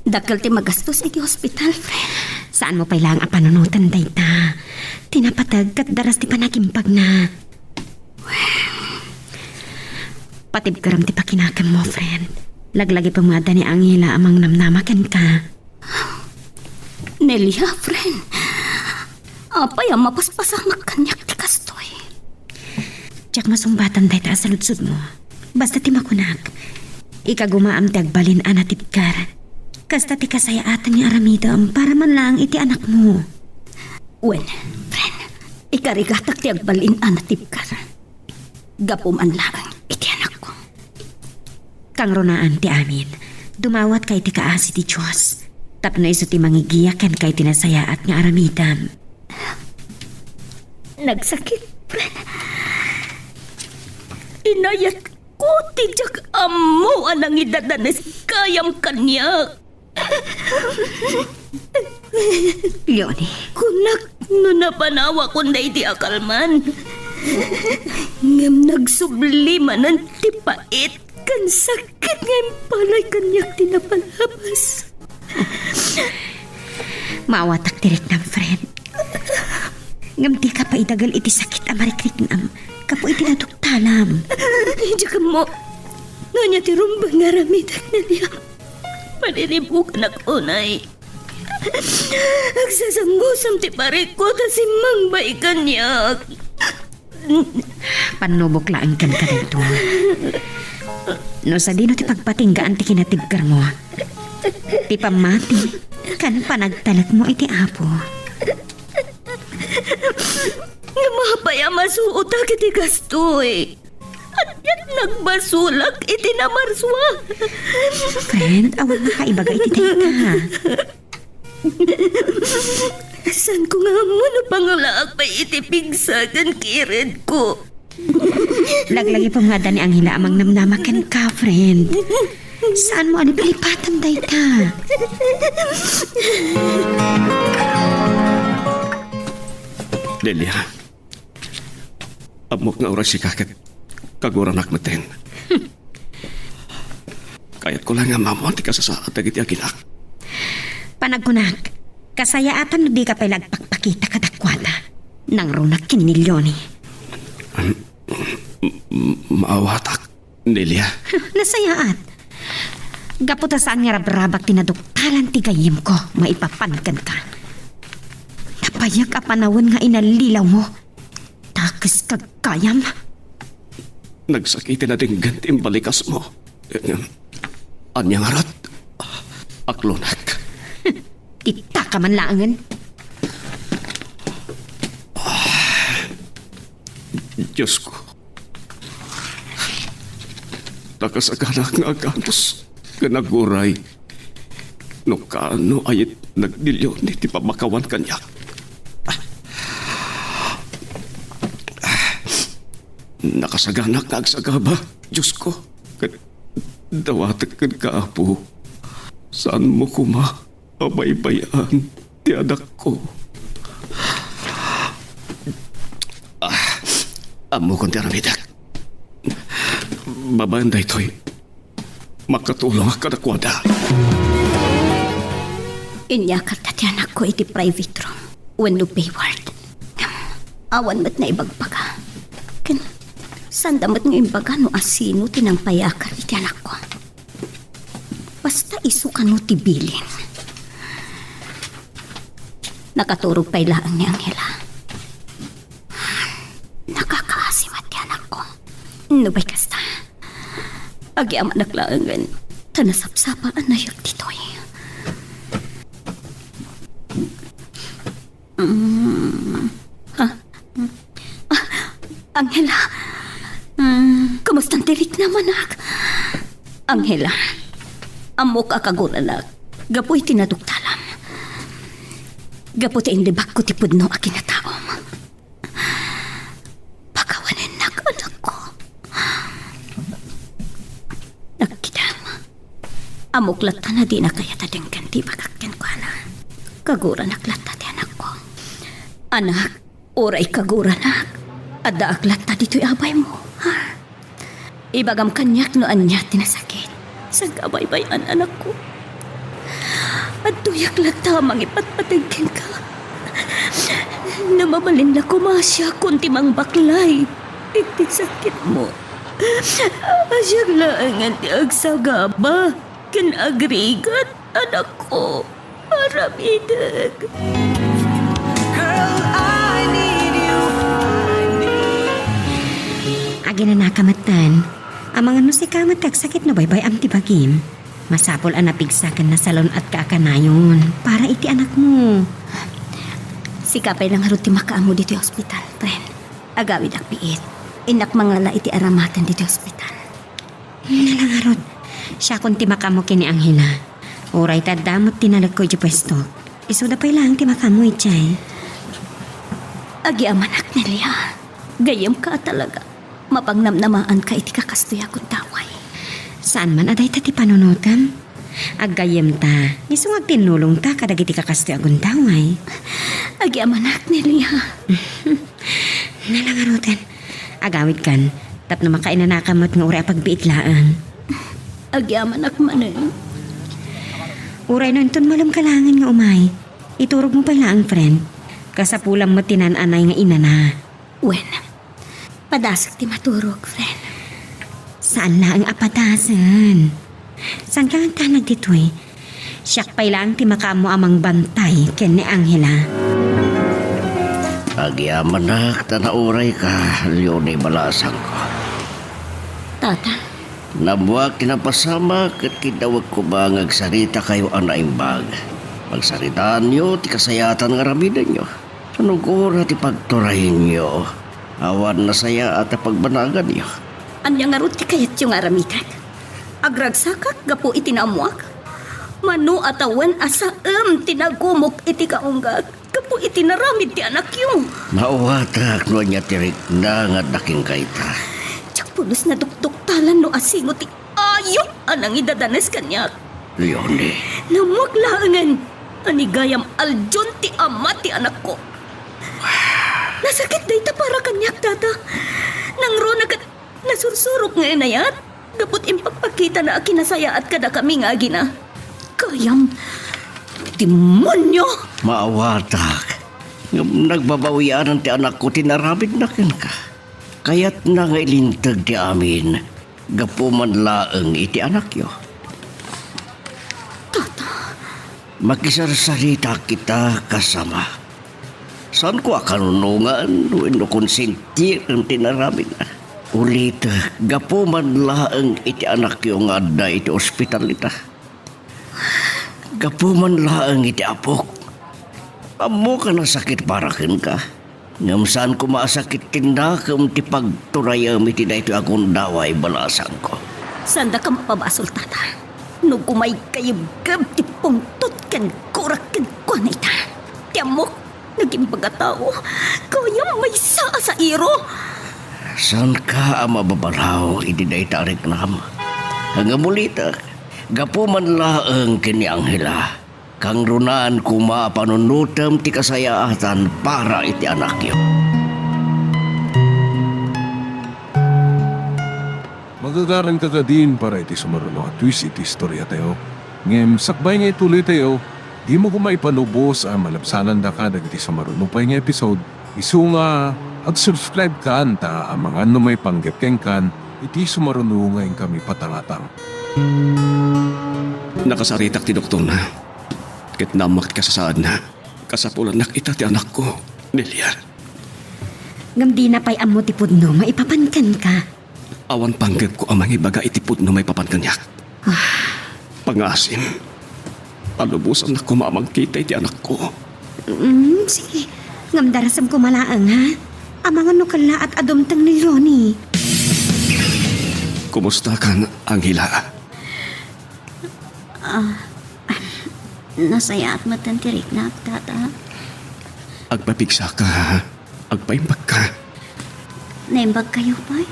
dakkel ti magastos iti hospital, friend. Saanmo pay laeng a panunoten dayta. Ti napateg ket daras ti panagimbagna. Patibkerem ti pakinakemmo, friend. Laglagipem nga adda ni Angela a mangnamnama kenka. Nelia, friend. Apay a mapaspasamak kaniak ti kastoy? Diak masungbatan dayta a saludsodmo. Basta ti makunak, ikagumaam ti agbalin a natibker. Kasta ti kasayaatan nga aramidem para man laeng iti anakmo. Wen, friend, ikarigatak ti agbalin a natibker. Gapu man laeng iti anakko. Kangrunaan ti amin, dumawatka iti kaasi ti Dios, tapno isu ti mangigiya kenka iti nasayaat nga aramidem. Nagsakit, friend. Inayatko ti diak ammo a nangidadanes gayam kaniak. Leonie. Kunak no napanawakon daydi a kalman. Ngem nagsubli manen ti pait ken sakit nga impalay kaniak ti napalabas. Maawatak ti riknam, friend. Ngem dika pay idagel iti sakit a marikriknam gapu iti naduktalam. Diak ammo no ania ti rumbeng nga aramidek, Nelia. Paniribukanak unay. Agsasangusom ti parikko ta simmangbay kaniak. Pannubok laeng kenka daytoy. No sadino ti pagpatinggaan ti kinatibkermo, ti pammati ken panagtalekmo iti Apo. Ngem apay a masuotak iti kastoy? Anian nagbasolak iti namarsua? Friend, awan makaibaga iti dayta. Saanko nga ammo no pangalaak pay iti pigsa ken kiredko. Laglagipem nga adda ni Angela a mangnamnama kenka, friend. Saanmo a lipalipaten dayta? Delia, ammok nga uray sika ket kaguranak metten. Kayatko laeng nga maammoan ti kasasaad dagiti aginak. Panagkunak, kasayaatan no dika pay la agpakpakita kadakuada. Nangrunak ken ni Leonie. M-, m-, maawatak, Nelia. Nasayaat. Gapu ta saan nga rabrabak ti naduktalan ti gayyemko, maipapan kenka. Payag a panawen nga inallilawmo. Dakes kagayam. Nagsakit ti nadinggen ti imbalikasmo. Ania ngarud? Aklonek. Ti takaman laengen. Diosko, nakasaganak nga aganus ken aguray no kaano a naglilion ti pamakawan kaniak. Nakasaganak nga agsagaba, Diosko, ket dawatek kenka, Apo. Saanmo koma a baybay-an ti anakko. Ah, ammokon ti aramidek. Babaen daytoy, makatulongak kadakuada. Inyakarda ti anakko iti private room wenno B ward. Awan met naibagbaga. Ken sanda met nga imbaga no asino ti nangpayakar iti anakko. Basta isu kano ti bilin. Nakaturog pay laeng ni Angela. Nakakaasi met ti anakko. Nupay kasta, agyamanak laengen ta nasapsapa a nayeg ditoy. Mm. Ah. Ah, Angela. Mm. Kumusta ti riknam, anak? Angela, ammok a kaguranak gapu iti naduktalam. Gapu ta inlibakko ti pudno a kinataom. Pakawanennak, anakko. Nagkidam. Ammok latta a dina kayat a denggen ti ibagak kenkuana. Kaguranak latta ti anakko. Anak, uray kaguranak, addaak latta ditoy a baymo, ha? Ibagam kaniak no ania ti nasakit. Saan ka baybay-an, anakko? Adtoyak latta a mangipatpateg kenka. No mabalin la koma, siakon ti mangbaklay iti sakitmo. Siak laengen ti agsagaba ken agrigat, anakko. Aramidek. Girl, I need you. Aginanaka metten. Amangan no sika met ti agsakit no baybay-am ti bagim. Masapul a napigsa ken nasalun-atka a kanayon para iti anakmo. Sika pay la ngarud ti makaammo ditoy ospital, friend. Agawidak biit. Innak mangala iti aramaten ditoy ospital. Nala ngarud, siakon ti makaammo ken ni Angela. Uray ta adda met ti nalekko idiay puesto. Isuda pay laeng ti makaammo idiay. Agyamanak, Nelia. Gayyemka a talaga. Mapangnamnamaanka iti kakastoy a gundaway. Saan man a dayta ti panunotem? Aggayyemta, isu nga agtinnulongta kadagiti kakastoy a gundaway. Agyamanak, Nelia. Nala ngaruden. Agawidkan, tapno makainanaka met nga uray a pagbiit laeng. Agyamanak manen. Uray no inton malem ka laengen nga umay, iturogmo pay laeng, friend. Kasapulam met ti naan-anay nga inana. Wen, padasek ti maturog, friend. Saan laeng a padasen. Saan ka agtanag ditoy? Siak pay laeng ti makaammo a mangbantay ken ni Angela. Agyamanak ta naurayka, Leonie balasangko. Tata? Naammoak ti napasamak ket kiddawek koma nga agsaritakayo a naimbag. Pagsaritaanyo ti kasayaatan nga aramidenyo. Saan uray ti pagturayenyo, awan nasayaat a pagbanaganyo. Ania ngarud ti kayatyo nga aramidek? Agragsakak gapu iti naammoak? Mano a tawen a saem ti nagumok iti kaunggak gapu iti naramid ti anakyo? Maawatak no ania ti rikna nga adda kenka ita. Diak pulos nadukduktalan no asino ti ayup a nangidadanes kaniak. Leonie. Naammoak laengen a ni gayam aldion ti ama ti anakko. Nasakit dayta para kaniak, Tata. Nangruna ket nasursurok nga inayat gapu ta impakpakitana a kinasayaat kadakami nga agina. Gayam, demonio! Maawatak. Ngem nagbabawianan ti anakko ti naramidna kenka. Kayatna nga ilinteg ti amin gapu man laeng iti anakyo. Tata. Makisarsaritak ita kas ama. Saanko a kanunongan wenno konsentirem ti inaramidna. Ulitek, gapu man laeng iti anakyo nga adda iti ospital ita. Gapu man laeng iti apok. Ammok a nasakit para kenka. Ngem saan koma a sakit ti nakem ti pagturayem iti daytoy a gundaway balasangko. Saandaka mapabasol, tata. No gumaygayebgeb ti pungtot ken gurak kenkuana ita. Ti ammok, nagimbaga tao, kayam maysa a sairo. Saanka a mababalaw iti dayta a riknam? Ngem ulitek, gapu man laeng ken ni Angela. Kangrunaan koma a panunotem ti kasayaatan para iti anakyo. Magagaranka kadin para iti sumaruno a twist iti istoriatayo. Ngem sakbay nga ituloytayo, dimo koma ipanubos a malabsanandaka dagiti sumaruno pay nga episode. Isu nga, ag-subscribe kan ta amangan no maipanggep kenkan iti sumaruno nga inkami patangatang. Nakasaritak ti doktorna, ket naammak ti kasasaadna. Kasapulannak ita ti anakko, Nelia. Ngem dina pay ammo ti pudno maipapan kenka. Awan panggepko a mangibaga iti pudno maipapan kaniak. Ah. Pangaasim, palubosannak koma a mangkita iti anakko. Mm, sige. Ngem darasem koma laeng, ha? Amangan no kellaat a dumteng ni Leonie. Kumustakan, Angela? Ah, nasayaat metten ti riknak, tata. Agpapigsaka, ha? Agpaimbagka. Naimbagkayo pay?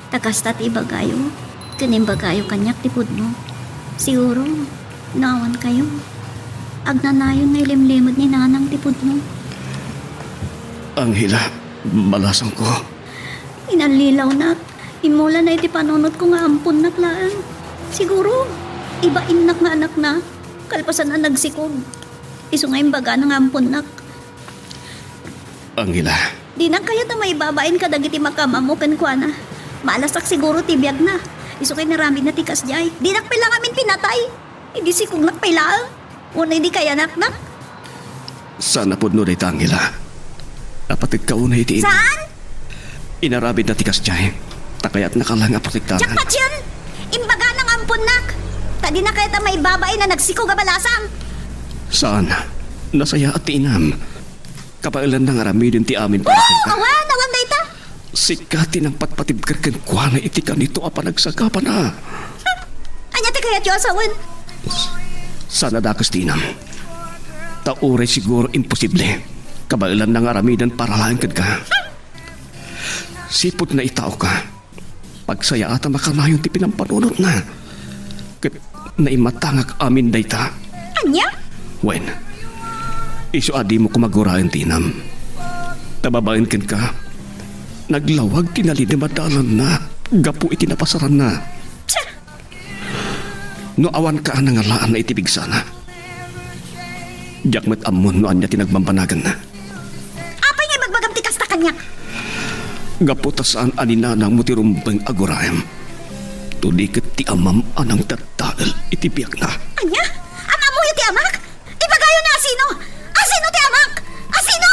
Ta kasta ti ibagayo, ken imbagayo kaniak ti pudno. Siguro, no awankayo, agnanayon nga ilimlimed ni nanang ti pudno. Angela, balasangko. Inallilawnak, immulana iti panunotko nga amponnak laeng. Siguro, ibainnak nga anakna, kalpasan a nagsikog. Isu nga imbagana nga amponnak. Angela. Dinak kayat a maibabain kadagiti makaammo kenkuana. Maalasak siguro ti biagna. Isu nga inaramidna ti kasdiay. Dinak pay la ngamin pinatay. Idi sikognak pay laeng. Wenno idi kayanaknak. Saan a pudno dayta, Angela. Apategka unay iti ina. Saan? Inaramidna ti kasdiay. Ta kayatnaka laeng a protektanan. Diak patien! Imbagana nga amponnak. Ta dinak kayat a maibabain a nagsikog a balasang. Saan? Nasayaat ti inam. Kabaelanna nga aramiden ti amin para kenka. Awan, awan dayta. Sika ti nangpatpatibker kenkuana iti kanito a panagsagabana. Ania ti kayatyo a sawen? Saan a dakes ti inam. Ta uray siguro imposible. Kabaelanna nga aramiden para laeng kenka. Sipud naitaoka. Pagsayaat a makanayon ti pinampanunotna. Ket naimatangak amin dayta. Ania? Wen, isu a dimo koma guraen ti inam. Ta babaen kenka, naglawag ti nalidem a dalanna gapu iti napasaranna. Tia! No awanka a nangalaan iti pigsana, diak met ammo no ania ti nagbambanaganna. Apay nga ibagbagam ti kasta kaniak? Gapu ta saan a ni nanangmo ti rumbeng a guraem. Idi ket ti amam a nangdaddael iti biagna. Ania? Amammoyo ti amak? Ibagayo nga asino? Asino ti amak? Asino?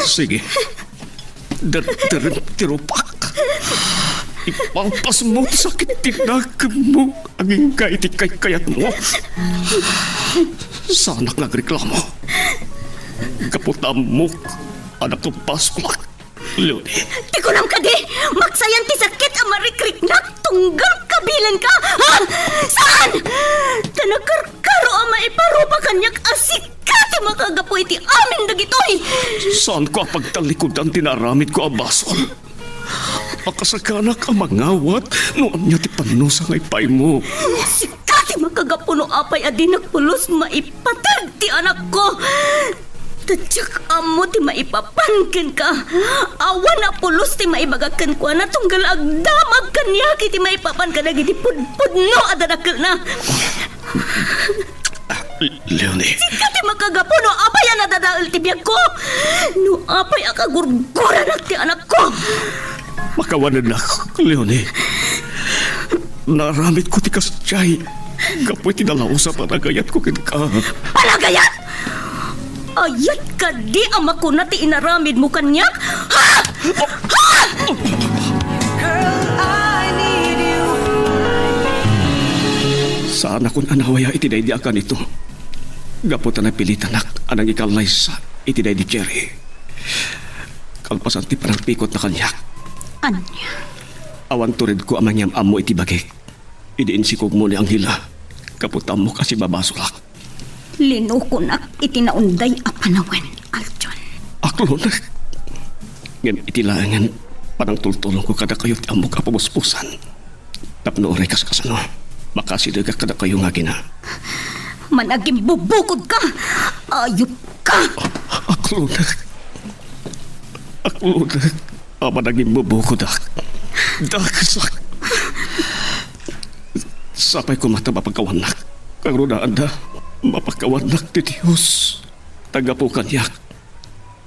Sige. Derderem ti rupak. Ipalpasmo ti sakit ti nakemmo agingga iti kaykayatmo. Saanak nga agreklamo. Gapu ta ammok a napabasolak, Leonie. Ti kunam kadi, maksayan ti sakit a marikriknak tunggal kabilenka? Ha? Saan? Ta nakarkaro a maiparupa kaniak a sika ti makagapu iti amin dagitoy. Saanko a pagtalikudan ti naaramidko a basol. Makasaganak a mangawat no ania ti pannusa nga ipaaymo. Sika ti makagapu no apay a dinak pulos maipateg ti anakko. Ta diak ammo ti maipapan kenka. Awan a pulos ti maibagak kenkuana tunggal agdamag kaniak iti maipapan kadagiti pudpudno a dadakelna. Ah, Leonie. Sika ti makagapu no apay a nadadael ti biagko. No apay a kagurguranak ti anakko. Makawanennak, Leonie. Naaramidko ti kasdiay. gapu iti nalaus a panagayatko kenka. Panagayat? Ayat kadi a makuna ti inaramidmo kaniak? Ha? Ha? Girl, I need you. Saanakon a nawaya iti daydi a kanito. Gapu ta napilitanak a nangikallaysa iti daydi Jerry. Kalpasan ti panagpikotna kaniak. Ania? Awan turedko a mangyam-ammo iti bagik. Idi insikogmo ni Angela, gapu ta ammok a sibabasolak. Linukonak iti naunday a panawen, Aljon. Aklonek. Ngem iti laengen, panangtultulongko kadakayo ti ammok a pabusbusan. Tapno uray kas-, kasano, makasidegak kadakayo nga agina. Managimbubukodka! Ayupka! Aklonek. Aklonek. A managimbubukodak. Dakesak. Sapay koma ta mapakawannak. Karunaanda, mapakawannak ti Dios. Ta gapu kaniak,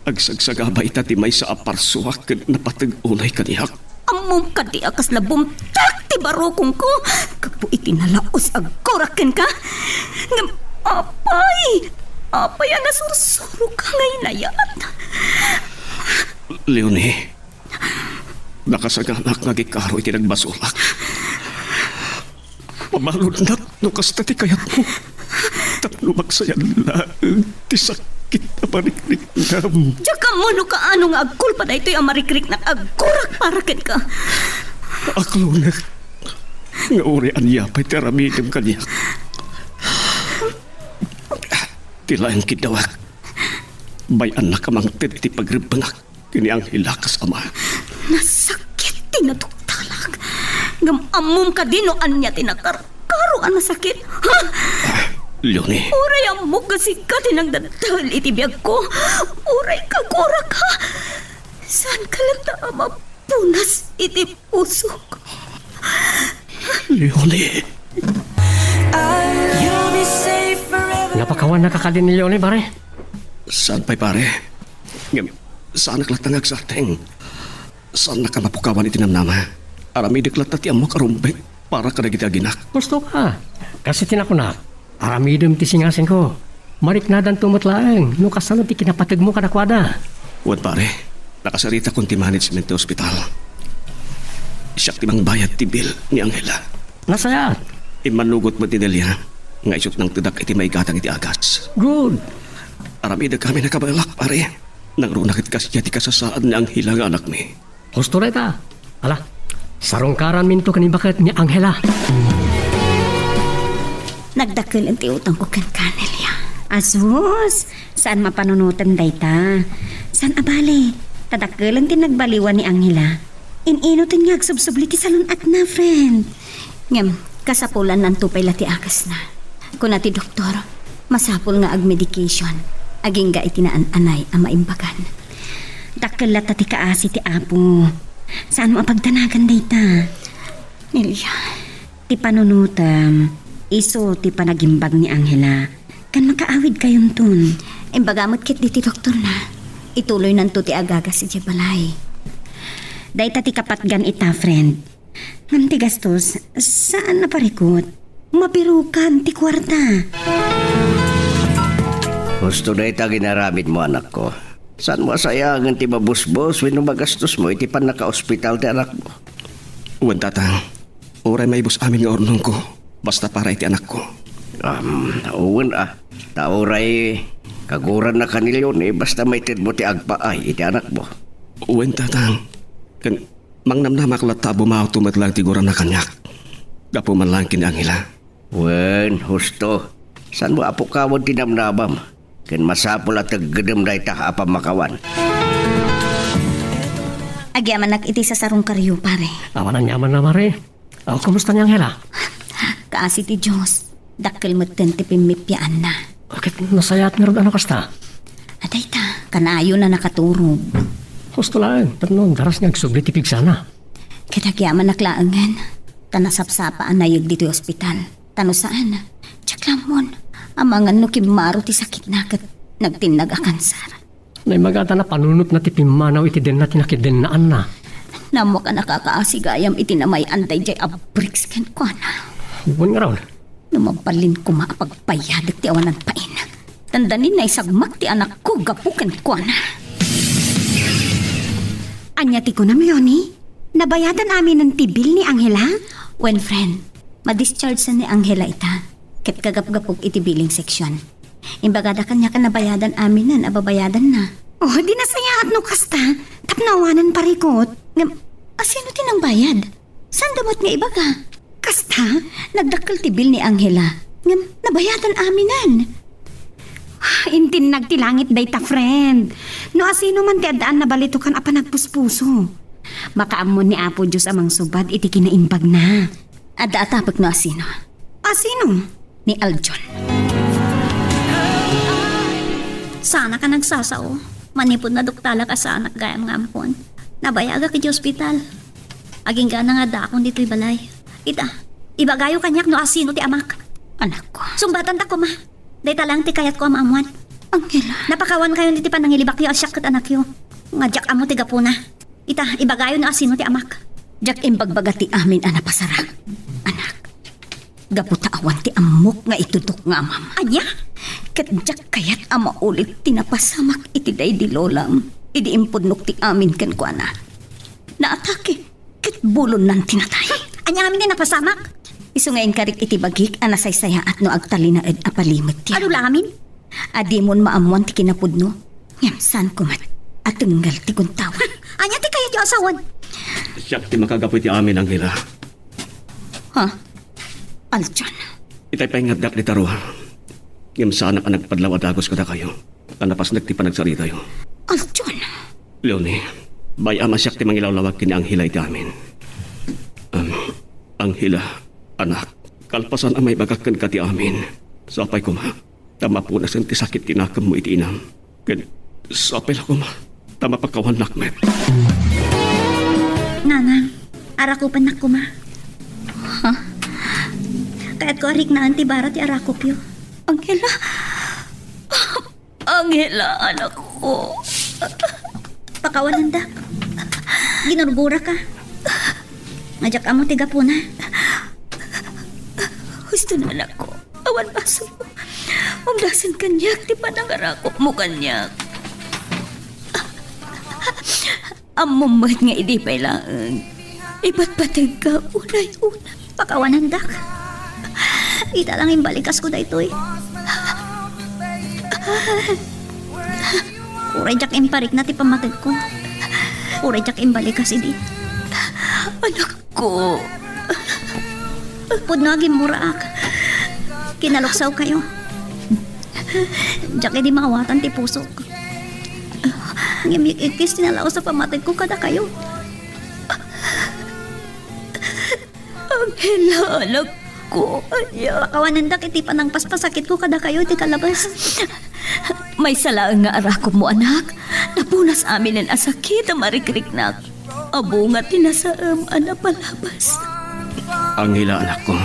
agsagsagaba ita ti maysa a parsuak ken napateg unay kaniak. Ammom kadi a kasla bumtak ti barukongko gapu iti nalaus a aggurak kenka? Ngem apay, apay a nasursuroka nga inayat? Leonie, nakasaganak nga agikaro iti nagbasolak. Pabaludnak no kasta ti kayatmo. Tapno magsayad laeng ti sakit a marikriknam. Diak ammo no kaano nga agkulpa daytoy a marikriknak a aggurak para kenka. Aklonek, nga uray ania pay ti aramidem kaniak. Ti laeng kiddawak, bay-annak a mangted iti pagrebbengak ken ni Angela kas ama. Nasakit ti naduktalak. Ngem ammom kadi no ania ti nakarkaro a nasakit? Ha? Leonie. Uray ammok nga sika ti nangdaddahel iti biagko. Uray kagurak, ha? Saanka latta a mapunas iti pusok. Leonie. Napakawannaka kadi ni Leonie, pare? Saan pay, pare? Ngem, saanak latta nga agsardeng. Saannak a mapukawan iti namnama. Aramidek latta ti ammok a rumbeng para kadagiti aginak. Husto ka. Kas iti nakunak, aramidem ti singasingko. Mariknadanto met laeng no kasano ti kinapategmo kadakuada. Wen, pare, nakasaritakon ti management ti ospital. Siak ti mangbayad ti bill ni Angela. Nasayaat. Immannugot met ni Nelia nga isut' nangtedak iti maigatang iti agas. Good. Aramidekami nakabaelak, pare. Nangruna ket kasdiay ti kasasaad ni Angela nga anakmi. Husto dayta. Ala, sarungkaranminto ken ni baket ni Angela. Nagdakkel ti utangko kenka, Nelia. Asus, saan mapanunoten dayta. Saan a bale, ta dakkel ti nagbaliwan ni Angela. In-inoten nga agsubsubli ti salun-atna, friend. Ngem, kasapulannanto pay la ti agasna. Kuna ti doktor, masapul nga agmedication, agingga iti naan-anay a maimbagan. Dakkel latta ti kaasi ti Apo. Saanmo a pagdanagan dayta. Nelia. Ti panunotem, isu ti panagimbag ni Angela. Ken makaawidkayonton. Imbaga met ketdi ti doktorna. Ituloynanto ti agagas idiay balay. Dayta ti kapatgan ita, friend. Ngem ti gastos, saan a parikut. Mabirukan ti kuarta. Husto dayta nga inaramidmo, anakko. Saanmo a sayaen ti mabusbos wenno magastosmo iti pannakaospital ti anakmo? Wen, Tatang. Uray maibus amin nga urnongko, basta para iti anakko. Um, wen a. Ta uray kagurannaka ni Leonie, basta maitedmo ti agpaay iti anakmo. Wen, Tatang. Ken mangnamnamak latta a bumawto met laeng ti guranna kaniak. Gapu man laeng ken ni Angela. Wen, husto. Saanmo a pukawen ti namnamam? Ken masapul a teggedem dayta a pammakawan. Agyamanak iti sasarungkaryo, pare. Awan aniamanna, pare. Aw, kumusta ni Angela? Kaasi ti Dios, dakkel metten ti pimmippiaanna. Ket nasayaat ngarud a no kasta? Adayta, kanayon a nakaturog. Husto laeng, tapno daras nga agsubli ti pigsana. Ket agyamanak laengen, ta nasapsapa a nayeg ditoy ospital. Ta no saan, diak la ammon, amangan no kimmaro ti sakitna ket nagtinnag a kansar. Naimagada a panunotna ti pimmanaw iti denna ti nakidennaanna. Nammoak a nakakaasi gayam iti namay-an daydiay a bricks kenkuana. Wen ngarud, No mabalin koma a pagbayadek ti awanan pain, dandanin naisagmak ti anakko gapu kenkuana. Ania ti kunam, Leonie? Nabayadan aminen ti bill ni Angela? Wen, friend, ma-discharge ni Angela ita, ket kagapgapuk iti billing section. Imbagada kaniak a nabayadan aminen a babayadanna. Oh, di nasayaat no kasta, tapno awanen parikut. Ngem, asino ti nangbayad? Saanda met nga ibaga? Kasta, nagdakkel ti bill ni Angela. Ngem, nabayadan aminen. Intinnag ti langit dayta, friend. No asino man ti addaan nabalitokan a panagpuspuso. Makaammo ni Apo Dios a mangsubad iti kinaimbagna. Adda a tapek no asino. Asino? Ni Aljon. Saanak a nagsasao. Manipud naduktalak a saanak gayam nga ampon. Nabayagak iti ospital. Agingga nga addaakon ditoy balay. Ita, ibagayo kaniak no asino ti amak. Anakko. Sungbatantak koma. Dayta lang ti kayatko a maammuan. Angela. Napakawankayon iti panangilibakyo a siak ket anakyo. Nga diak ammo ti gapuna. Ita, ibagayo no asino ti amak. Diak imbagbaga ti amin a napasarak. Anak, gapu ta awan ti ammok nga itudok nga amam. Ania? Ket diak kayat a maulit ti napasamak iti daydi lolam idi impudnok ti amin kenkuana. Naatake ket bulonnan ti natay. Ania ngamin ti napasamak? Isu nga inkarik iti bagik a nasaysayaat no agtalinaed a palimet ti. Adu la ngamin? A dimon maammuan ti kinapudno. Ngem saanko met a tengngel ti kuntawan. Ania ti kayatyo a sawen? Siak ti makagapu iti amin, Angela. Ha? Aljon. Itay pay nga addak dita rua. Ngem saanak a nagpadlaw a dagus kadakayo. Ta napasnek ti panagsaritayo. Aljon. Leonie, bay-am a siak ti mangilawlawag ken ni Angela iti amin. Am, Angela, anak, kalpasan a maibagak kenka ti amin, sapay koma ta mapunasen ti sakit ti nakemmo iti inam. Ken sapay la koma ta mapakawannak met. Nanang, arakupennak koma. Ha? Kayatko a riknaan ti bara ti arakupyo. Angela? Angela, anakko. Pakawanandak. Ginurguraka. Nga diak ammo ti gapuna. Husto na, anakko. Awan basol. Umdasen kaniak ti panangarakupmo kaniak. Ammom met nga idi pay laeng ipatpategka unay-una. Pakawanandak. Ita lang imbalikasko daytoy. Uray diak imparikna ti pammategko. Uray diak imbalikas idi. Anakko. Pudno a gimmuraak. Kinaluksawkayo. Diak idi maawatan ti pusok. Ngem ikkis ti nalaus a pammategko kadakayo. Angela, anakko, ania? Pakawanendak iti panangpaspasakitko kadakayo iti kalabas. Maysa laeng nga arakupmo, anak. Napunas aminen a sakit a marikriknak. A bunga ti nasaem a napalabas. Angela, anakko.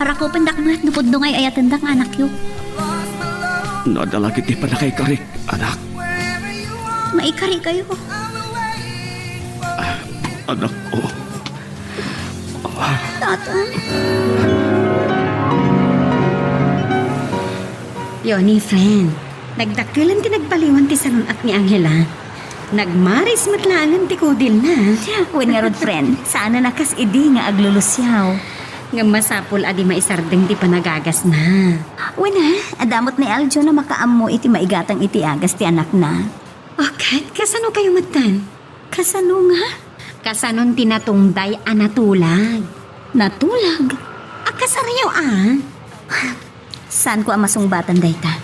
Arakupendak met no pudno nga ay-ayatendak nga anakyo. Nadalagit ti pannakaikarik, anak. Maikarikayo. Ah, anakko. Ah. Tatang. Leonie, friend, nagdakkelen ti nagbaliwan ti sarun-at ni Angela. Nagmaris met laengen ti kudilna. Wen ngarud, friend, saanen a kas idi nga aglulusiaw. Ngem masapul a di maisardeng ti panagagasna. Wen, ah, adda met ni Aljo a makaammo iti maigatang iti agas ti anakna. O ket, kasano kayo metten? Kasano nga? Kasanon ti natungday a natulag. Natulag? Agkasaryo a? Saanko a masungbatan dayta.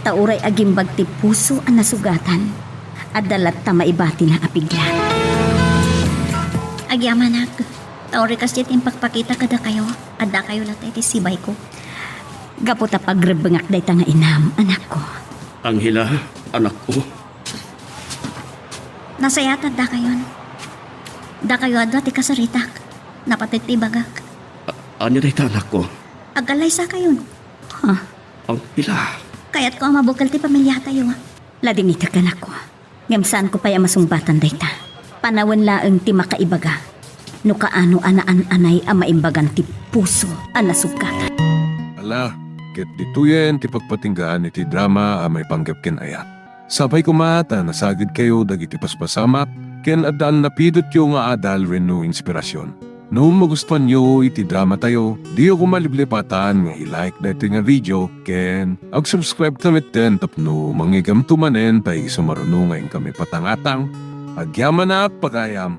Ta uray agimbag ti puso a nasugatan, adda latta maibatina a pigla. Agyamanak, ta uray kasdiay ti impakpakita kadakayo, addakayo latta iti sibayko. Gapu ta pagrebbengak dayta nga inam, anakko. Angela, anakko. Nasayaat a dakayon. Dakayo a dua ti kasaritak. Napateg ti ibagak. A-, ania dayta, anakko? Agkallaysakayon. Ha? Angela. Kayatko a mabukel ti pamiliatayo. Ladingitek, anakko. Ngem saanko pay a masungbatan dayta. Panawen laeng ti makaibaga. no kaano a naan-anay a maimbagan ti puso a nasugkatan. Ala, ket ditoyen ti pagpatinggaan iti drama a maipanggep ken ayat. Sapay koma ta nasagidkayo dagiti paspasamak ken adda napidotyo nga adal wenno inspirasyon. No magustuanyo iti dramatayo, diyo koma liplipatan nga i-like daytoy nga video ken ag-subscribe ta metten tapno mangigamto manen ta isu maruno nga inkami patangatang. Agyamanak pagayam!